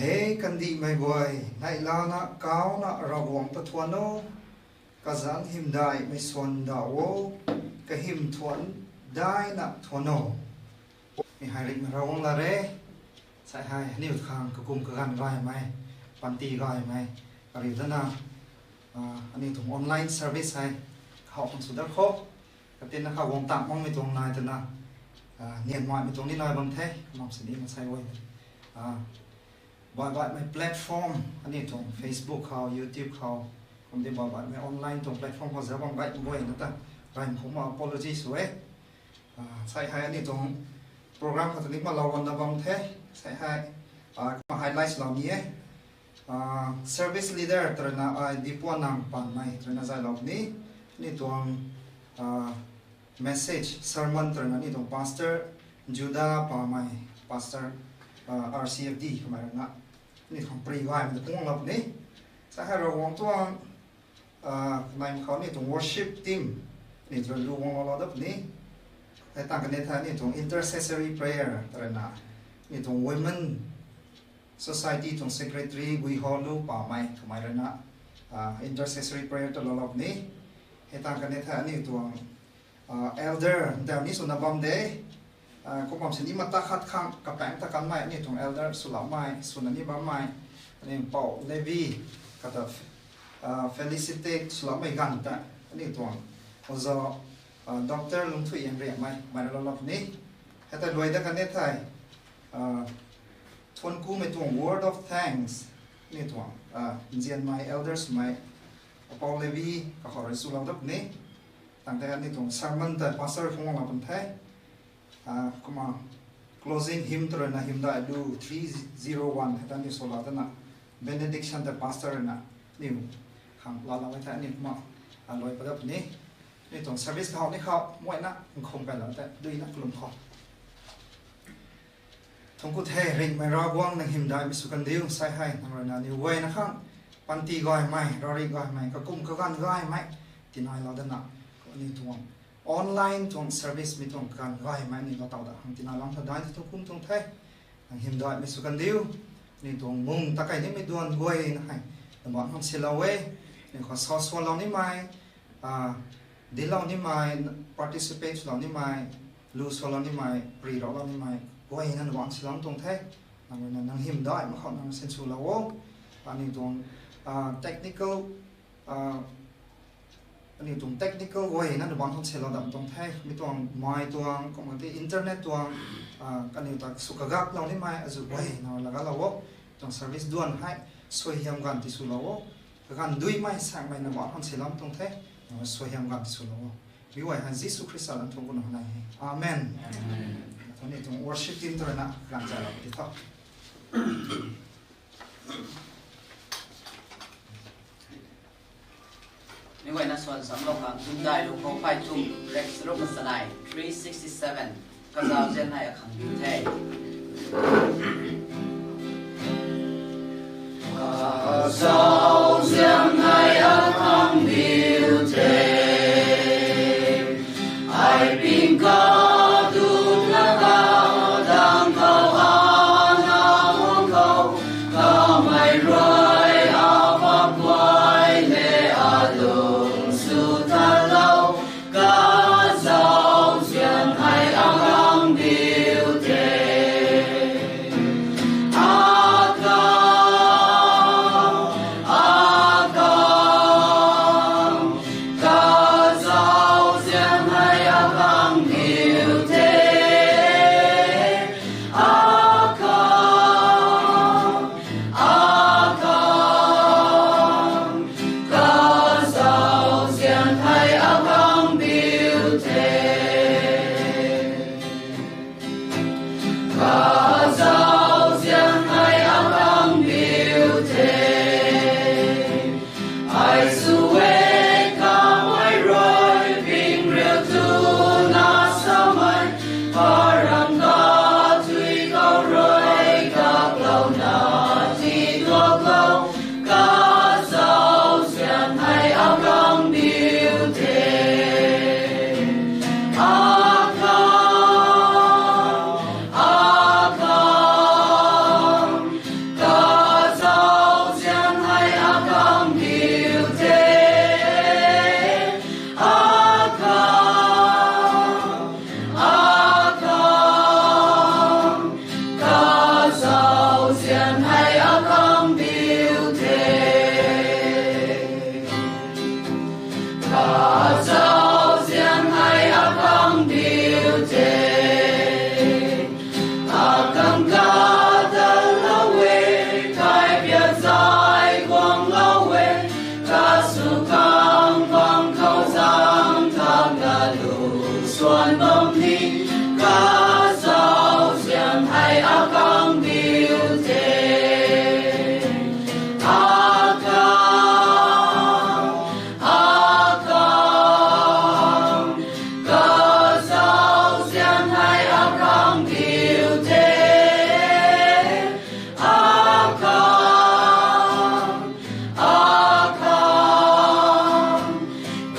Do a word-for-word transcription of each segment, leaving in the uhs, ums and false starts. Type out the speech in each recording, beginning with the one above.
He kandihmei guay, neihlana kauna Ravguangc ta thuan o, kazanc hymdaihmei swan da o, kahym thuan daina thuan o. Mi hei ringh Ravguangc la re, sai hei aniu khang kakum kaganv gaymei, panty gaymei, ariu dana, ah, aniu tuang online service hei, khou khang sw dar khou, katinna khou guang tang makmei tuang nai twna, ah, nian maimei tuang ni nai bam the, kum sini masai guay. Ah, baih baihmei platform, aniu tuang Facebook khou, YouTube khou, kumdi baih baihmei online tuang platform khou za bam gay guayna ta, rai khou ma apology sw e. Ah, sai hei aniu tuang program khou tani ma lou ranna bam the, sai hei, ah, kumna highlights lou ni e. Ah, service leader twrana ai Dipuanang Panmei twrana zaylou ni, aniu tuang, ah, message, sermon twrana aniu tuang pastor Juda Pamei, pastor, ah, R C F D kamei rana, aniu khang pri gaymei ta pungc lou ni. Sai hei Ravguangc tuang, ah, kanei khou aniu tuang worship team, aniu tuang lu guang lou lou dat ni. Hei tang kani the aniu tuang intercessory prayer twrana, aniu tuang women society tuang secretary Guihalu Pamei kamei rana, ah, intercessory prayer ta lou lou ni. Hei tang kani the aniu tuang, ah, elder ntaw ni swna bam de. Ah, kum bam sini mata khat khang kapaeng ta kanmei aniu tuang elder swloumei, swna ni bammei, aniu Pou Levi, kata, ah, felicitate swloumei ganv ta, aniu tuang oza, ah, Doctor Lungthuiyanriamei, mei ralou lou ni. Hei ta luai dat kani the, ah, thuan kumei tuang word of thanks, aniu tuang, ah, nzianmei elders mei, Pou Levi, kakhou rui swlou dat ni. Tang the aniu tuang sermon ta pastor phungc lou pun the. Ah, kumna closing hymn twrana hymdaih lu three zero one hei ta aniu swlou dana, benediction ta pastor rana, aniu khang laalou e the aniu kumna, ah, luai pat dat ni. Aniu tuang service khou ni khou, muayna nkhum kailou the, duina kalum khou. Thuanc ku the, ringhmei Ravguangc nang hymdaihmei sw kandiu, sai hei nang ruina aniu guayna khang, panty gaymei, ravri gaymei, kakum kaganv gaymei, tinailou dana, aniu tuang online tuang service mei tuang kaganv gaymei aniu lou taw da khang tinailou tha daina thuanc kum tuang the. Nang hymdaihmei sw kandiu, aniu tuang mung ta kai nimei duan guayna hei, nang bangc khang silou e, aniu khou sa swlou nimei, ah, dinclou nimei, participate swlou nimei, lu swlou nimei, pri raclou nimei, guayna nang bangc silou tuang the. Nang ruina nang hymdaihmei khou nang sinswlou o. Aniu tuang, ah, technical, ah, aniu tuang technical guayna nang bangc khang silou dam tuang the. Mi tuang mai tuang, kumna ti internet tuang, ah, kaniw ta sw kagaklou nimei, azuh guayna lagaklou o. Tuang service duan hei, suaihiam ganv tiswlou o. Kaganv duimei, saengmei nang bangc khang silou tuang the. Nang suaihiam ganv tiswlou o. Mi guay hei Jisu Khrista lam thuanc ku nai e. Amen. Aniu tuang worship team twrana ganv zaylou ti tho. Mi guayna swan samlou khang, Tumdai lu khou phay thum, rek charuk na chanei, three sixty seven, kazauzian hei akhang biu the. Kazauzian hei akhang biu the. Ai ping kaduna kadang khou ana khou, kamei rui apaguay le alung sw talou, kazauzian hei akhang biu the. Akau, Suan bam ni, kazauzian hei akang diu the. Akang, akang, kazauzian hei akang diu the. Akang, akang,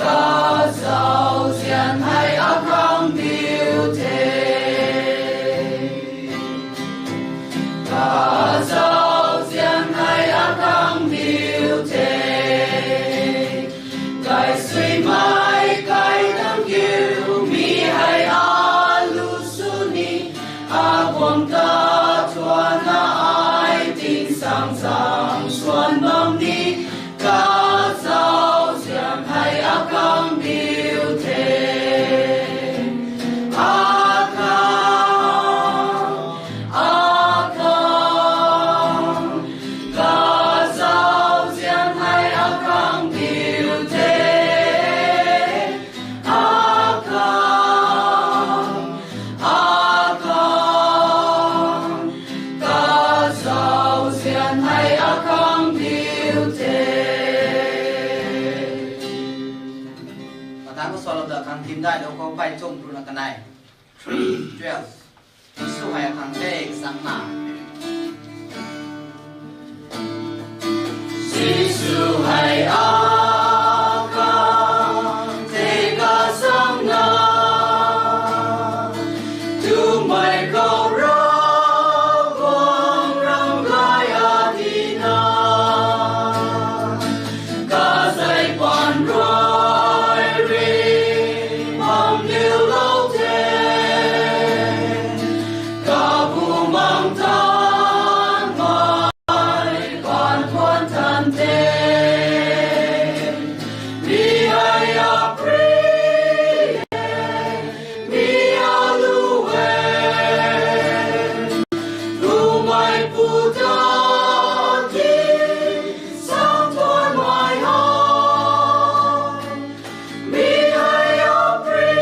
kazauzian hei akang diu the. Kazauzian hei akang diu the. Kai suimei kai tang kiu mi hei alu sw ni, aguang ta thuana ai tingsang zang suan bam ni, kazauzian hei akang diu the. Akang, akang, kazauzian hei akang diu the. Akang, akang, kazauzian hei akang diu the. Patang ko solo da kang tim dai lo ko pai chum ru na kanai. Three, twelve. Jisu hei akang the kasang na. Jisu hei akang the kasang na. Tumei khou Ravguangc ram gay a tina. Kazei pan rui ri bam diu lou the. Kabumaengh tan mei pan puan tan the. Mi hei apri e, mi alu e. Tumei pu ta ti sang tuan mai ha. Mi hei apri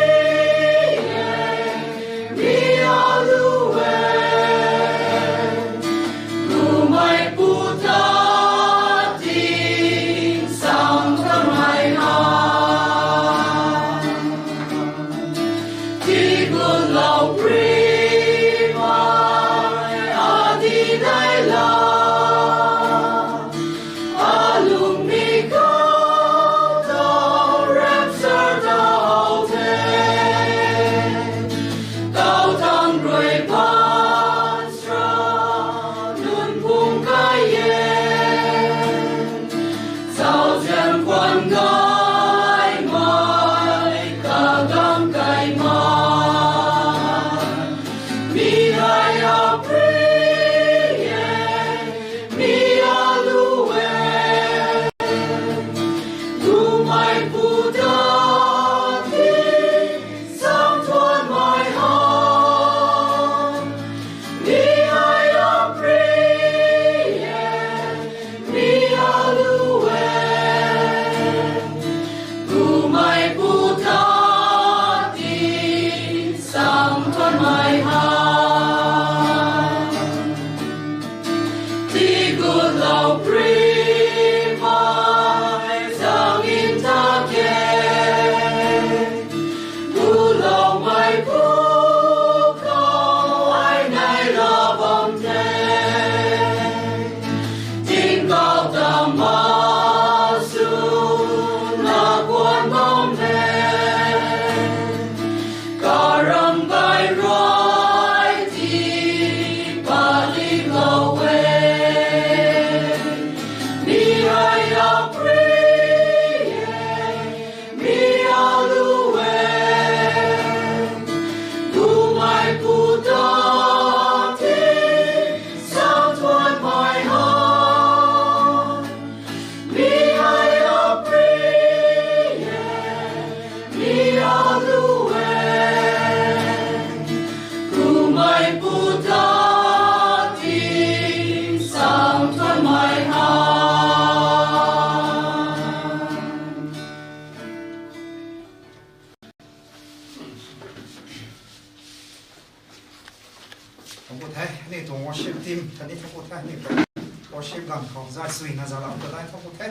Thangc ku the, aniu tuang worship team khatni thangc ku the, aniu tuang worship ganv khou zay sui na zalou ta dai thangc ku the.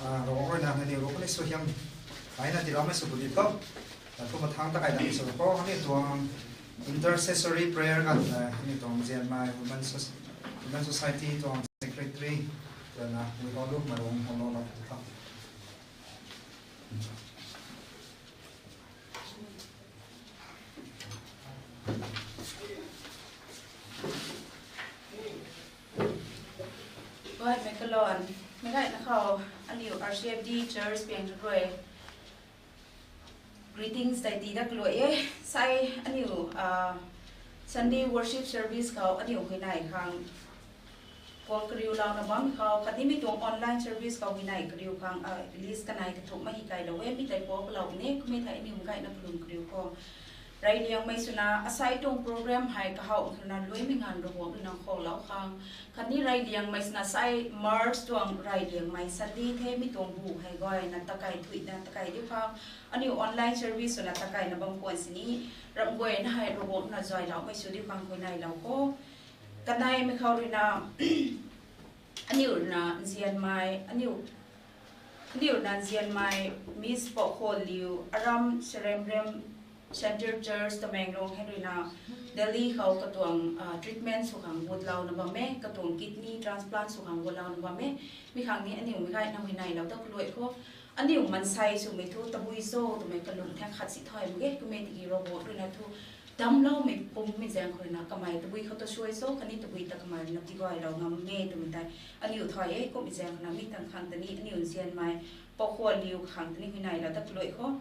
Ah, Ravguangc rui na aniu rui khatni suaihiam ai na tiiloumei sw puni tho. Kumna thangc ta kai dai sw khou aniu tuang intercessory prayer ganv ta aniu tuang Zianmei Women Soc-, Women Society tuang secretary rui na wi hou lu, mei rui hou lou lou tho. Guaymei kalon, mei gayna khou aniu R C F D Church piang rui greetings tei tii dat kalui e. Sai aniu, ah, Sunday worship service khou aniu huayney khang kuang kariulouna bammei khou, khatni mi tuang online service khou huayney kariu khang, ah, list kanei kathumh mei hei kailou e, mi tei pau kalou ne, kummei thei aniu mei gayna kalum kariu khou. Reyliangmei swna asai tuang program hei kahaw khou rui na luaimei nganv Ravguangc rui na khoulou khang. Khatni reyliangmei swna sai March tuang reyliangmei Sunday the, mi tuang bu hei guayna takai thuina takai diu khang. Aniu online service swna takaina bam khwan sini, ramh guayna hei Ravguangc na zayloumei sw diu khang huayneylou kho. Kaneimei khou rui na, aniu rui na Nzianmei, aniu, aniu rui na Nzianmei Miss Poukholiu, Aram Seremrem Centre Church Tamenglong hei rui na Delhi khou katuang, ah, treatment sw khang gutlouna bam e, katuang kidney transplant sw khang gutlouna bam e. Mi khang ni aniu mei gayna huayneylou ta kalui kho. Aniu maansei swmei thu tabui cho twmei kalum thang khat si thay mak ge, kummei tiki Ravguangc rui na thu damcloumei pummei zaeng khou rui na kamei tabui khou ta suai cho, khatni tabui ta kamei rui na tigaylou ngam e twmei tei aniu thay e, kummei zaeng khou na mi tang khang ta ni aniu Nzianmei Poukholiu khang ta ni huayneylou ta kalui kho.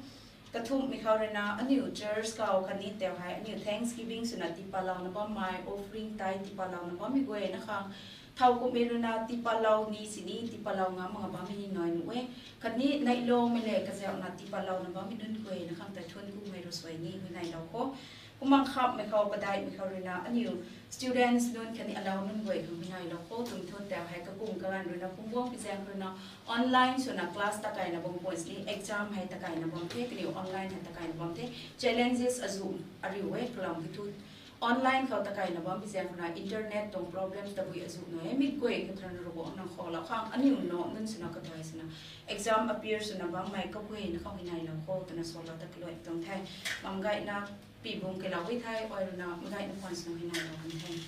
Kathumhmei khou rui na aniu church khou khatni tau hei aniu thanksgiving swna tiipatlouna bammei, offering tithe tiipatlouna bammei guayna khang. Thow kumhmei rui na tiipatlou ni sini, tiipatlou ngam mak bammei ni nai nuh e. Khatni neihloumei le kazauhna tiipatlouna bammei nunc guayna khang tei thuanc kumhmei rui suai ni huayneylou kho. Kumna khamhmei khou, padaihmei khou rui na aniu students nunc khatni alou nunc guay khang huayneylou kho twmei thuanc tau hei kakum kaganv rui na phungc guangmei zaeng rui na online swna class takaina bam khwan sini, exam hei takaina bam the, kaniw online hei takaina bam the, challenges azuh ariu e kalam ki thu. Online khou takaina bammei zaeng khou na internet tuang problems tabui azuh nai e, mi guay khou tei rui na Ravguangc nang khoulou khang aniu nac nunc swna kadai swna exam appear swna bammei kaguayna khou huayneylou kho twna salou ta kalui tuang the. Mei gayna pibung keilou e thei, ai rui na mei gayna khwan swna huayneylou kan the.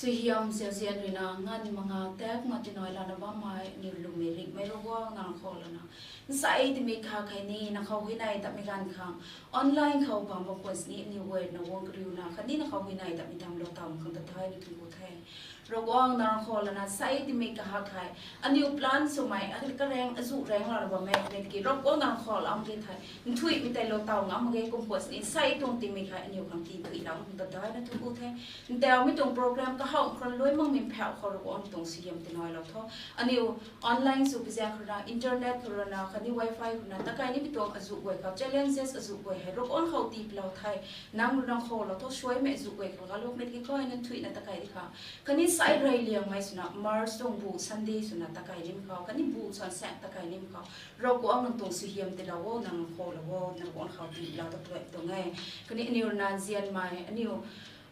Suaihiam Zianzian rui na nganv manga tak ma tinailouna bammei aniu lwmmei ringhmei Ravguangc nang khoulouna, nsai timei kha khei ni nang khou huayney tatmei ganv khang online khou bam bam khwan sini aniw guay na guang kariuna khatni nang khou huayney tatmei damclou taw khang ta thayna thuanc ku the. Ravguangc nang khoulouna nsai timei kahak hei aniu plan swmei a kareng azuh renglouna bammei, mei tiki Ravguangc nang khouloumei ge thei nthuihmei tei lou taw ngam mak ge, kum khwan sini nsai tuang timei hei aniu khang ti nthuihlou khang ta thayna thuanc ku the. Ntaw mi tuang program kahaw khou rui luai makmei phauh khou Ravguangc tuang suaihiam tinailou tho. Aniu online sw pi zaeng khou rui na, internet khou rui na khatni wifi khou rui na takai nimei tuang azuh guay khou, challenges azuh guay hei Ravguangc khou tiipalou the. Nang rui nang khoulou tho, suaimei azuh guay khang galukmei tiki kawna nthuihna takai di khang, khatni nsai reyliangmei swna March tuang bu Sunday swna takai nimei khou khatni bu swan saeng takai nimei khou Ravguangc nang tuang suaihiam tiilou o, nang khoulou o, nang Ravguangc khou tiilou ta kalui tuang e. Khatni aniu rui na Nzianmei, aniu,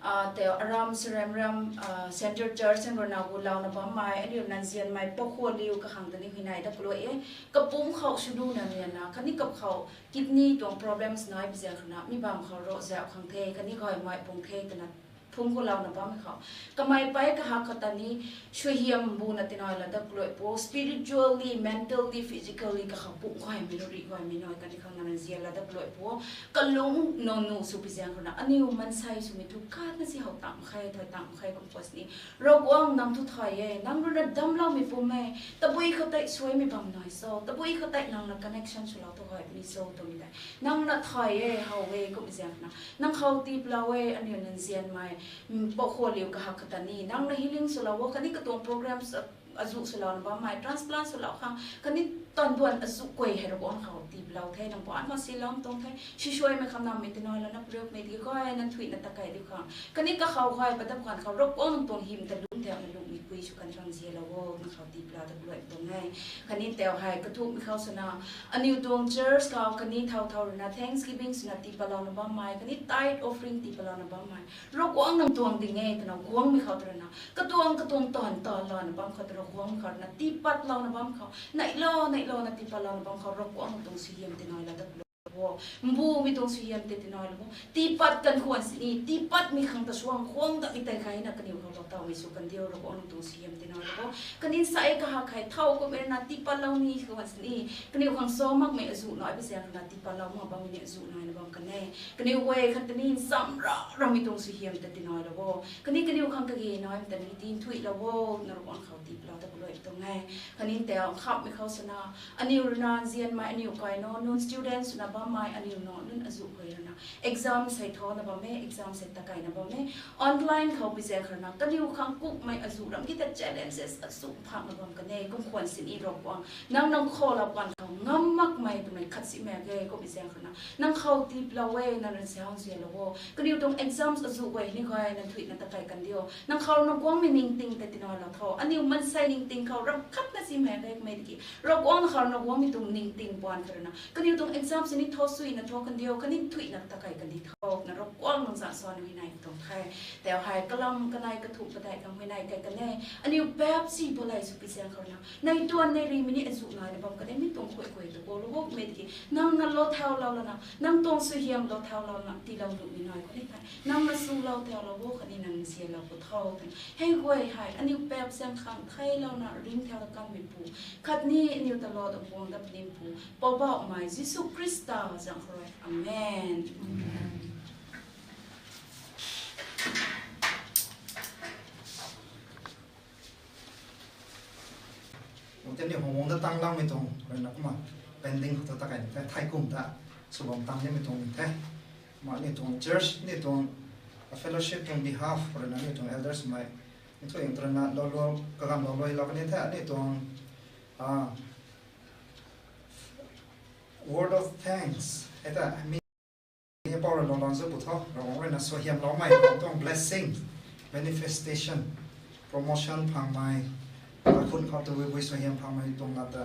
ah, tei Aram Saremram, ah, Centre Church rui na gulouna bammei aniu rui na Nzianmei Poukholiu kakhang ta ni huayney ta kalui e. Kapumc khou swduna nianna khatni kap khou kidney tuang problems nai pi zaeng khou na mi bam khou ro zauh khang the khatni gaymei pung the twna phungc kulouna bammei khou, kamei pei kahak khou ta ni suaihiam buna tinailou ta kalui pu, spiritually, mentally, physically kakhou pumc gaymei, rih gaymei nai khatni khang nang nzianlou ta kalui pu. Kalung nang nu sw pi zaeng khou na aniu maansei swmei thu khatna si how tam khe, thay tam khe, kum khwan sini Ravguangc nang thu thay e, nang rui na damcloumei pum e, tabui khou tei suaimei bam nai cho, tabui khou tei nang na connection swlou tu gaymei cho twmei tei nang na thay e, how e, kum zaeng khou na nang khou tiipalou e, aniu nang Nzianmei, mm, Poukholiu kahak khou ta ni nang na healing swlou o, khatni katuang programs, ah, azuh swlouna bammei, transplant swlou khang khatni tanduan azuh guay hei Ravguangc khou tiipalou the, nang puan ma silou tuang the, sisuaimei kham nammei tinailouna pariukmei tiki kawna nthuihna takai di khang khatni kakhou gay padap ganv khou Ravguangc nang tuang hym ta lu tau na lungmei pui sw kan khang zialou o, na khou tiipatloumei tuang e. Khatni tau hei kathumhmei khou swna, aniu tuang church khou khatni thau thau rui na thanksgiving swna tiipatlouna bammei, khatni tithe offering tiipatlouna bammei, Ravguangc nang tuang ding e twna guangmei khou tw rui na, katuang katuang taanv taanlouna bam khou tw rui na, guangmei khou rui na tiipatlouna bam khou, neihlo neihlouna tiipatlouna bam khou Ravguangc nang tuang suaihiam tei nailou dat o. Mbumei tuang suaihiam tei tei nailou o. Tiipat kan khwan sini, tiipatmei khang ta suang guang datmei tei kayna kaniw khou lou tawmei sw kan diu, Ravguangc nang tuang suaihiam tei nailou o. Khatni sa e kahak hei thau kummei rui na tiipatlou ni khwan sini, kaniw khang sa makmei azuh nai pi zaeng rui na tiipatlou mak bammei ni azuh naina bam kan e. Kaniw guay khat ta ni nsam ra ramei tuang suaihiam tei tei nailou o. Khatni kaniw khang kage naimei ta ni tinthuilou o, na Ravguangc khou tiipatlou ta kalui tuang e. Khatni tau khamhmei khou swna, aniu rui na nzianmei, aniu kai nac nunc students swna bammei, aniu nac nunc azuh guay rui na exam sei thana bam e, exam sei takaina bam e. Online khou pi zaeng khou rui na kaniw khang kummei azuh ram ki ta challenges azuh phakna bam kan e, kum khwan sini Ravguangc nang nang khou lou pan khou ngam makmei twmei khat si mak ge, kum pi zaeng khou rui na nang khou tiipatlou e, nang rui zauzianlou o. Kaniw tuang exams azuh guay ni guay nang thuina takai kan diu. Nang khou na guangmei ningting tei tei nailou tho. Aniu maansei ningting khou ram khat na si mak ge, mei tiki Ravguangc na khou na guangmei tuang ningting pan kha rui na kaniw tuang exam sini tho suina tho kan diu, khatni thuina takai kan di tho, na Ravguangc nang zan sa na huayney tuang the. Tau hei kalam kanei kathumh padeih khang huayney kai kan e. Aniu paap si balei sw pi zaeng khou rui na, nai tuan nai rimei ni azuh naina bam kan e, mi tuang khuay khuay ta kalou o, mei tiki nang na lou thau lou lana, nang tuang suaihiam lou thau lou lana tiilou nuhmei nai khou ni the. Nang na swlou thau lou o, khatni nang nzianlou khou tho twna hei guay hei aniu paap zaeng khang theilouna ring thau ta kanmeipu, khatni aniu ta lou ta guang dat nimeipu, Poubauhmei Jisu Khrista zaeng khou rui. Amen. Tei ni howmang ta tangloumei tuang rui na kumna pending khou ta takai ni the, thei kum ta swbam tang nimei tuang ni the. Kumna ni tuang church, ni tuang fellowship tuang behalf rui na ni tuang elders mei ni thu ing tw rui na lou lou kaganv lou lou lou kan ni the, ni tuang word of thanks hei ta mi ni pou rui lou lan zu pu tho, Ravguangc rui na suaihiamloumei tuang blessing, manifestation, promotion phangmei, kakhun khou tabui bui suaihiam phangmei tuang la ta,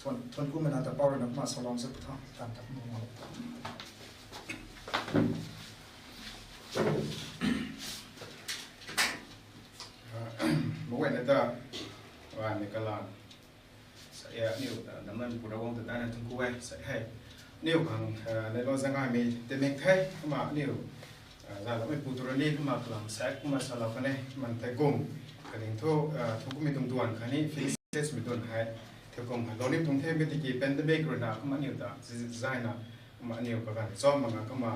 thuan kummei la ta pou rui na kumna salou zu pu tho, tan ta kumna. Mei guayna ta, ramei kalan, sa e, aniu namnanc pu Ravguangc ta daihna thuanc ku e, sa hei. Aniu khang neilou zaeng gaymei tei mak the, kumna aniu zayloumeipu tu rui ni kumna kalam sak kumna salou kan e, kumna thei kum kaling thu, thuanc kummei tuang duan khatni felicitatesmei duan hei thei kum hei lou ni tuang the, mei tiki pandemic rui na kumna aniu ta zayna, kumna aniu kaganv cham mak nga kumna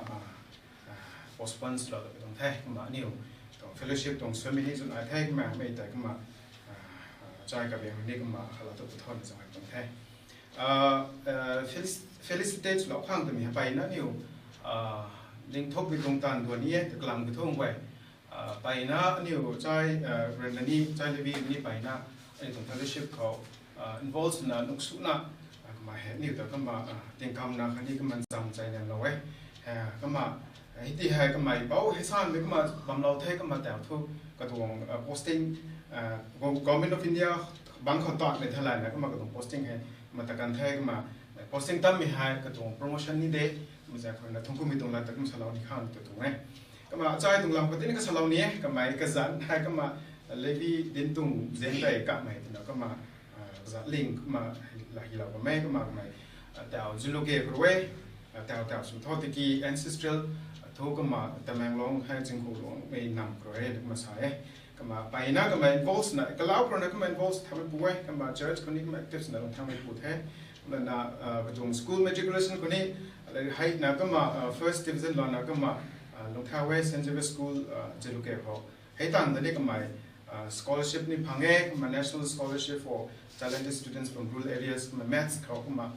postpone swlou ta tuang the, kumna aniu tuang fellowship tuang family zun ai the, kumna mei tei kumna chai kabiang ni kumna khalou ta pu tho na zang ai tuang the. Felicitate swlou khang twmei hei mpeyna aniu dingthukmei tuang taanv duan ni e, ta kalam kathumh guay. Mpeyna aniu chai rui na ni, chai levi ni mpeyna aniu tuang fellowship khou involve swna nuh swna, kumna hei aniu ta kumna tingkamna khatni kumna zam chai nanlou e. Kumna hei ti hei kamei pou hei sanmei kumna bamlou the, kumna tau thu katuang posting, Government of India bangc khou tatmei theilayna kumna katuang posting hei kumna ta kan the, kumna posting tammei hei katuang promotion ni de, kumna zaeng khou rui na thuanc kummei tuang lat ta kumna salou ni khang ta tuang e. Kumna chai tuang lam khou tini kasalou ni e, kamei kazanc hei kumna levi dinc tuang zaeng tei kamei twna kumna kazanc ling kumna la hilou bam e, kumna kamei tau Zuluke khou rui tau tau sw tho tiki ancestral thu kumna Tamenglong hei Zingkhou Lungmei nam khou rui kumna sa e. Kumna mpeyna kamei involve swna, kalau khou rui na kumna involve thaumei pu e, kumna church khou ni kumna active swna lung thaumei pu the. Kumna na katuang school matriculation khou ni heina kumna first division louna kumna lung thau e, Saint Xavier School, Zuluke khou. Hei tangv ta ni kamei scholarship ni phang e, kumna National Scholarship for Talented Students from Rural Areas, kumna maths khou kumna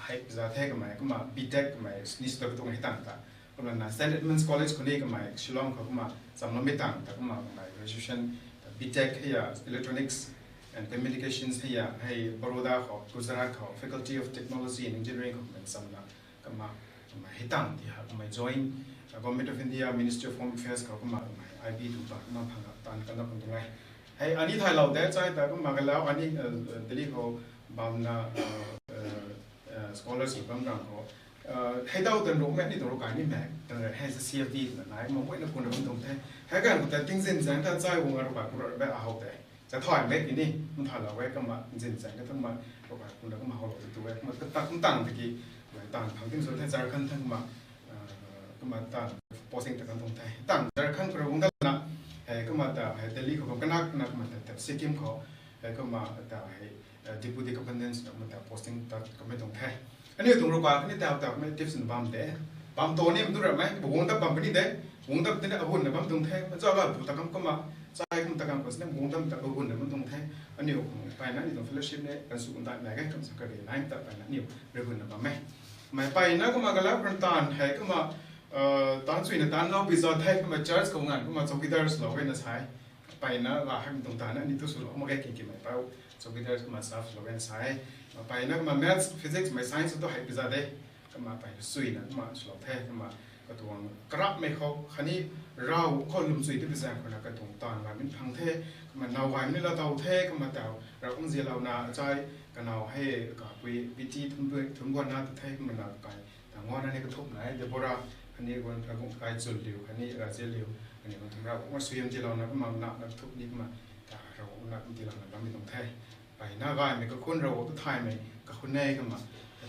hei za the kamei, kumna B Tech kamei ni sw ta katuang hei tangv ta. Kumna na Saint Edmund's College khou ni kamei Shillong khou kumna chamloumei tangv ta kumna kamei graduation B Tech hei ya Electronics and Communications hei ya hei Baroda khou, Gujarat khou Faculty of Technology and Engineering khou kamei chamna, kumna kamei hei tangv ti ha kamei join Government of India Ministry of Home Affairs khou kumna kamei I B tuang ta kumna phang taanv kan da kum tuang e. Hei, ani thaylou de, chai ta kumna kalau ani, uh, uh, Delhi khou bamna, uh, uh, uh, scholarship bam rang khou. Uh, hei dau tan ruk me ni tu ruk kai ni me, tan hei sa C F D na nai, mo mo na kun na bam tung the. Hei kan ta ting zin zang ta chai wung a ruk kai kun ra be a hou de. Cha thai me ki ni, mun thaylou e kumna zin zang ka tung ma, ruk kai kun ra kumna hou lou tu e, kumna ta kum tang ta ki, tang thang ting zo the, Jharkhand thang kumna, uh, kumna ta posting ta kan tung the. Tang Jharkhand khou ra wung da na, hei kumna ta, hei Delhi khou bam kanak na kumna ta, ta Sikkim khou, hei kumna ta, hei, uh, Deputy Commandant na kumna ta posting ta kamei tung the. Aniu tuang ruk kai kani tau tau kamei tips na bam de. Bam to ni mdu ra mei, bu wung da bam kani de. Wung da tini abun na bam tung the. Macha la bu ta kam kumna, chai kum ta kam ko sini wung da ta abun na bam tung the. Aniu kum pai na ni tuang fellowship ne, kan su kun ta na ge kam sa ka de nai ta pai na aniu re gun na bam me. Mei pai na kumna kalau kan tan hei kumna, uh, tan sui na tan lou bi za the kumna church khou ngan kumna chowkidar lou we na sai. Pai na la hak tung tan na ni tu su lou mo ge kin ki mei pau. Chowkidar kumna staff lou we na sai. Pai na kumna maths, physics, mei science tu hei bi za de. Kumna pai sui na kumna swlou the, kumna katuang karapmei khou khatni Rav khou lwmchui ti pi zaeng khou na katuang taanv gay min phang the, kumna now gay min la tow the, kumna tau Rav kum zialouna achai kanau hei kapui P T thum, thum guan na tu the, kumna na kai ta nguan na ni kathumh na e, Deborah, khatni guan, guan kai Chul liu, khatni Raziel liu, khatni guan thum Rav kum suiam tiilouna kumna na, na kathumh ni kumna ta Rav kum na kum tiilouna bammei tuang the. Pai na gaymei kakhun Rav tu thaymei kakhun e kumna,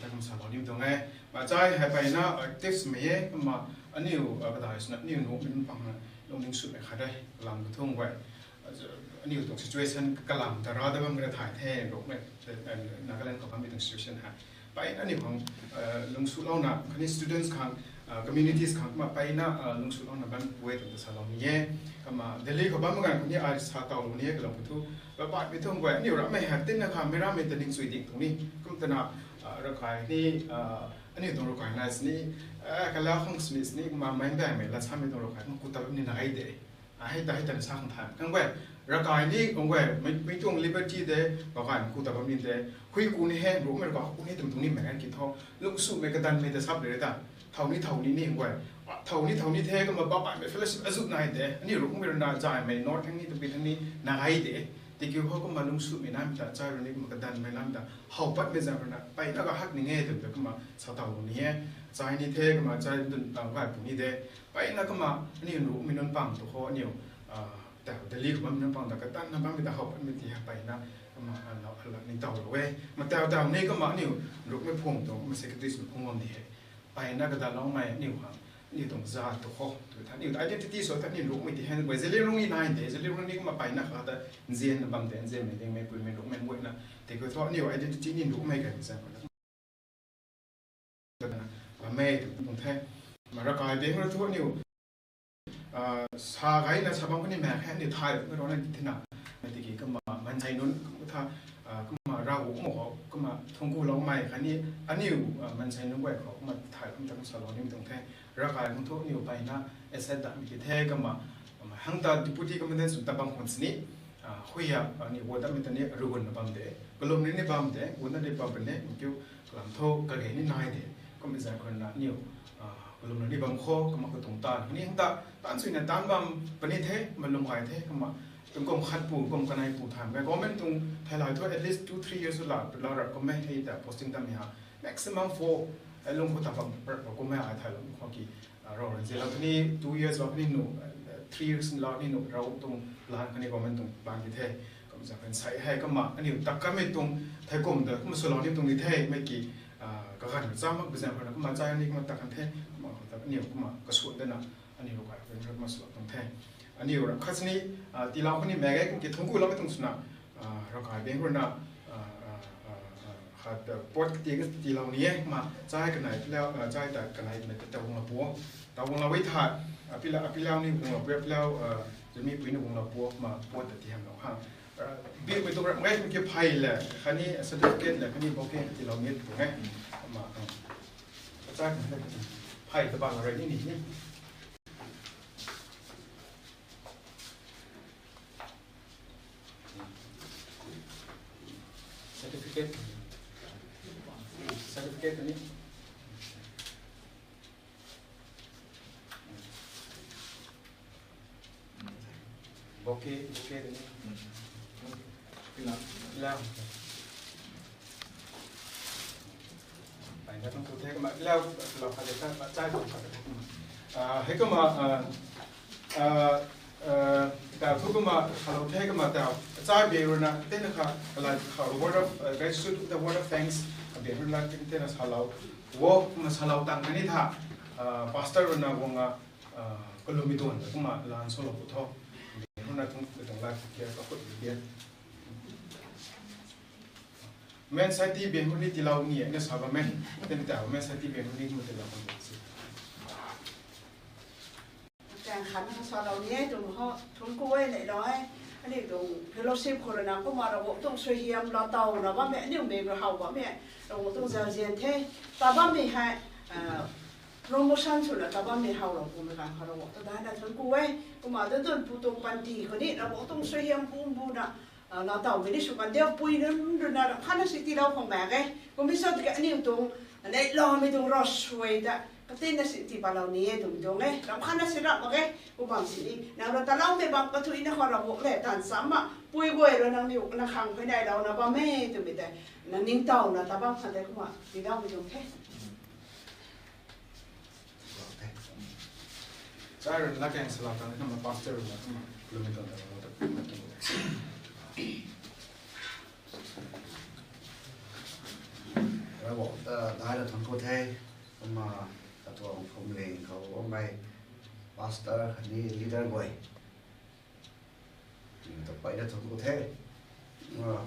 ta kum salou ni tuang e. Ma chai hei pai na actives mei e kumna, aniu, ah, kadai swna aniu nuhmei nunc pang na lungning sumei khat e, kalam kathung guay. Ah, aniu tuang situation kalam ta ra da bam kara thay the, rukmei, eh, Nagaland khou bammei tuang situation hei. Pai na aniu khang, ah, lungsulouna, khatni students khang, ah, communities khang kumna pai na, ah, lungsulouna bam guay tuang ta salou ni e. Kumna Delhi khou bam ganv khatni ai sa taw lou ni e, kalam kathu. Baihmei tuang guay, aniu rammei hak tin na kha, mei rammei ta ning chui ding tuang ni. Kum ta na, ah, ravkai ni, ah, aniu tuang ravkai na sini, ah, kalau khang sini sini, kumna mei baihmei lat samei tuang ravkai, kum ku ta bam ni na hei de. Ah, hei ta, hei ta na sa khang thay. Kang guay, ravkai ni, kang guay, mei, mei tuang liberty de, ravkai kum ku ta bam ni de. Hui ku ni he, rukmei ravkai ku ni tum tuang ni mei kan ki thu. Lungsumei kadanmei ta sap le ta. Thow ni, thow ni ni, kang guay. Ah, thow ni, thow ni the, kumna baihmei fellowship azut nai de. Aniu rukmei rana zaymei, north thang ni, tapi thang ni, na hei de. Tiki khou kumna lungsumei nam ta, chai rui ni kumna kadanmei nam ta, how patmei zang rui na, pai na kahak ni nge twmei ta kumna sa taw ni e. Chai ni the, kumna chai dun tang gay pu ni de. Pai na kumna, aniu nrukmei nunc pang tu khou aniu, ah, tau Delhi khou bammei nunc pang ta kadanna bammei ta how patmei ti hei pai na, kumna, ah, lau, lau ni taw lou e. Ma tau tau ni kumna aniu nrukmei phung tu, kumna secretaries mei phung bam di hei. Pai na kadaloumei aniu khang, aniu tuang zat tu khou, tu tha, aniu identity sw tha, aniu nrukmei ti hei, guay Zeliangrong ni nai de, Zeliangrong ni kumna pai na kha ta, nzian na bam de, nzianmei dingmei, puimei, nrukmei, guay na, tiki thu aniu identity ni nrukmei kan zan, bammei, tu kum the, ma ravkai beng ra thu aniu, ah, sa gay na sa bam kani mak khe, aniu thay bam kani rui na di thina. Mei tiki kumna mansei nunc, kumna tha, ah, kumna Rav kum khou, kumna thungkuloumei khatni, aniu, ah, mansei nunc guay khou, kumna thay kum ta kum salou ni tuang the. Ravkai kum thu aniu pai na, asset datmei ki the, kumna, kumna hang ta deputy commandant sw ta bam khwan sini, ah, hui a, aniu guay datmei ta ni, rugun na bam de, kalum ni ni bam de, gun na ni bam ni, kiu, kalam thu, kage ni nai de, kumna zan khou na aniu, ah, kalum na ni bam khou, kumna katuang ta, ni hang ta, tan sui na tan bam, pani the, malum gay the, kumna, tuang kum khat pu, kum kanei pu than, government tuang thaylai thu at least two, three years la, la ra kum mei hei ta posting ta mi ha, maximum four, eh, lung khou ta bam, ra, ra kum mei ai thaylou khou ki, ah, Rav ran zilou kani two years lou kani nu, eh, three years lou kani nu, Rav tuang plan kani government tuang plan ki the. Kumna zan kan sai hei kumna, aniu tak kamei tuang, thei kum ta, kumna swlou ni tuang di the, mei ki, ah, kaganv cha mak bi zan khou na, kumna chai ni kumna tak kan the, kumna khou ta, aniu kumna kasuan de na, aniu ravkai beng rui kumna swlou tuang the. Aniu ra khat sini, ah, tiilou kani mak ge, kum ki thungkuloumei tuang swna, ah, ravkai beng rui na, ah, ah, ah, ah, khat, ah, pot kati ka tiilou ni e, kumna chai kanei, pilau, ah, chai ta kanei, kanei ta taw guang lou pu. Taw guang lou e tha, ah, pilau, ah, pilau ni guang lou pu, pilau, ah, zumi pui ni guang lou pu, kumna pot ta ti ham lou ha. Ah, bimei tuang ram ngai kum ki phey le, khatni certificate le, khatni bouquet tiilou ni tuang e. Kumna, ah, chai kanei, phey ta bang rui ni ni ni. Certificate. Certificate ni. Okay, okay, then. Pina, lau. Pai na tuang tu the kama, lau, lau kha de ta, chai tuang kha de. Ah, hei kama, ah, ah, ah, ta thu kama, hello the kama ta, chai be runa, tena kha, like, how word of, uh, gratitude, the word of thanks, be runa, tena salou. Wo, kama salou tang kani tha, ah, pastor runa wanga, ah, kalumi tuan, kama lan solo pu tho. Be runa tung, tung life care ka khut be. Men sati ben huni tilau ni, na sa ba men. Ten ta men sati ben huni mu tilau kan si. Tang khan na sa lau ni tu ho, thun ku ai nei lau ai. Ani tu fellowship khou na kumna Ravguangc tuang suaihiam la tau na bam e, ani me hau bam e. Ravguangc tuang zauzian the. Ta bam e hai, ah, promotion swna ta bam e hau lo pu me kan kha Ravguangc ta dai na thun ku ai. Kumna tu tun pu tuang panty khou ni Ravguangc tuang suaihiam pu bu na, ah, na tau mei ni sw kan diu pui nunc rui na ram khat na si tilau khang mak e. Kum mi sa tiki aniu tuang, nei lau mi tuang ravsuai ta, katin na si ti palau ni e tum tuang e. Ram khat na si rap mak e. Kum bam si ni, nang rui talau mei bam kathui na khou Ravguangc le tan sam ma, pui guay rui nang niw na khang phui nai lau na bam e tum mi tei, na ningtow na ta bam khan tei kumna, tilau mi tuang the. Chai rui na kang salou tang, na pastor rui na kumna, kilometer ta. Ravguangc ta, dai la thun ku the, kumna, katuang phwamling khou, o mei, pastor, khatni leader guay. Ni ta pai na thun ku the. Kumna,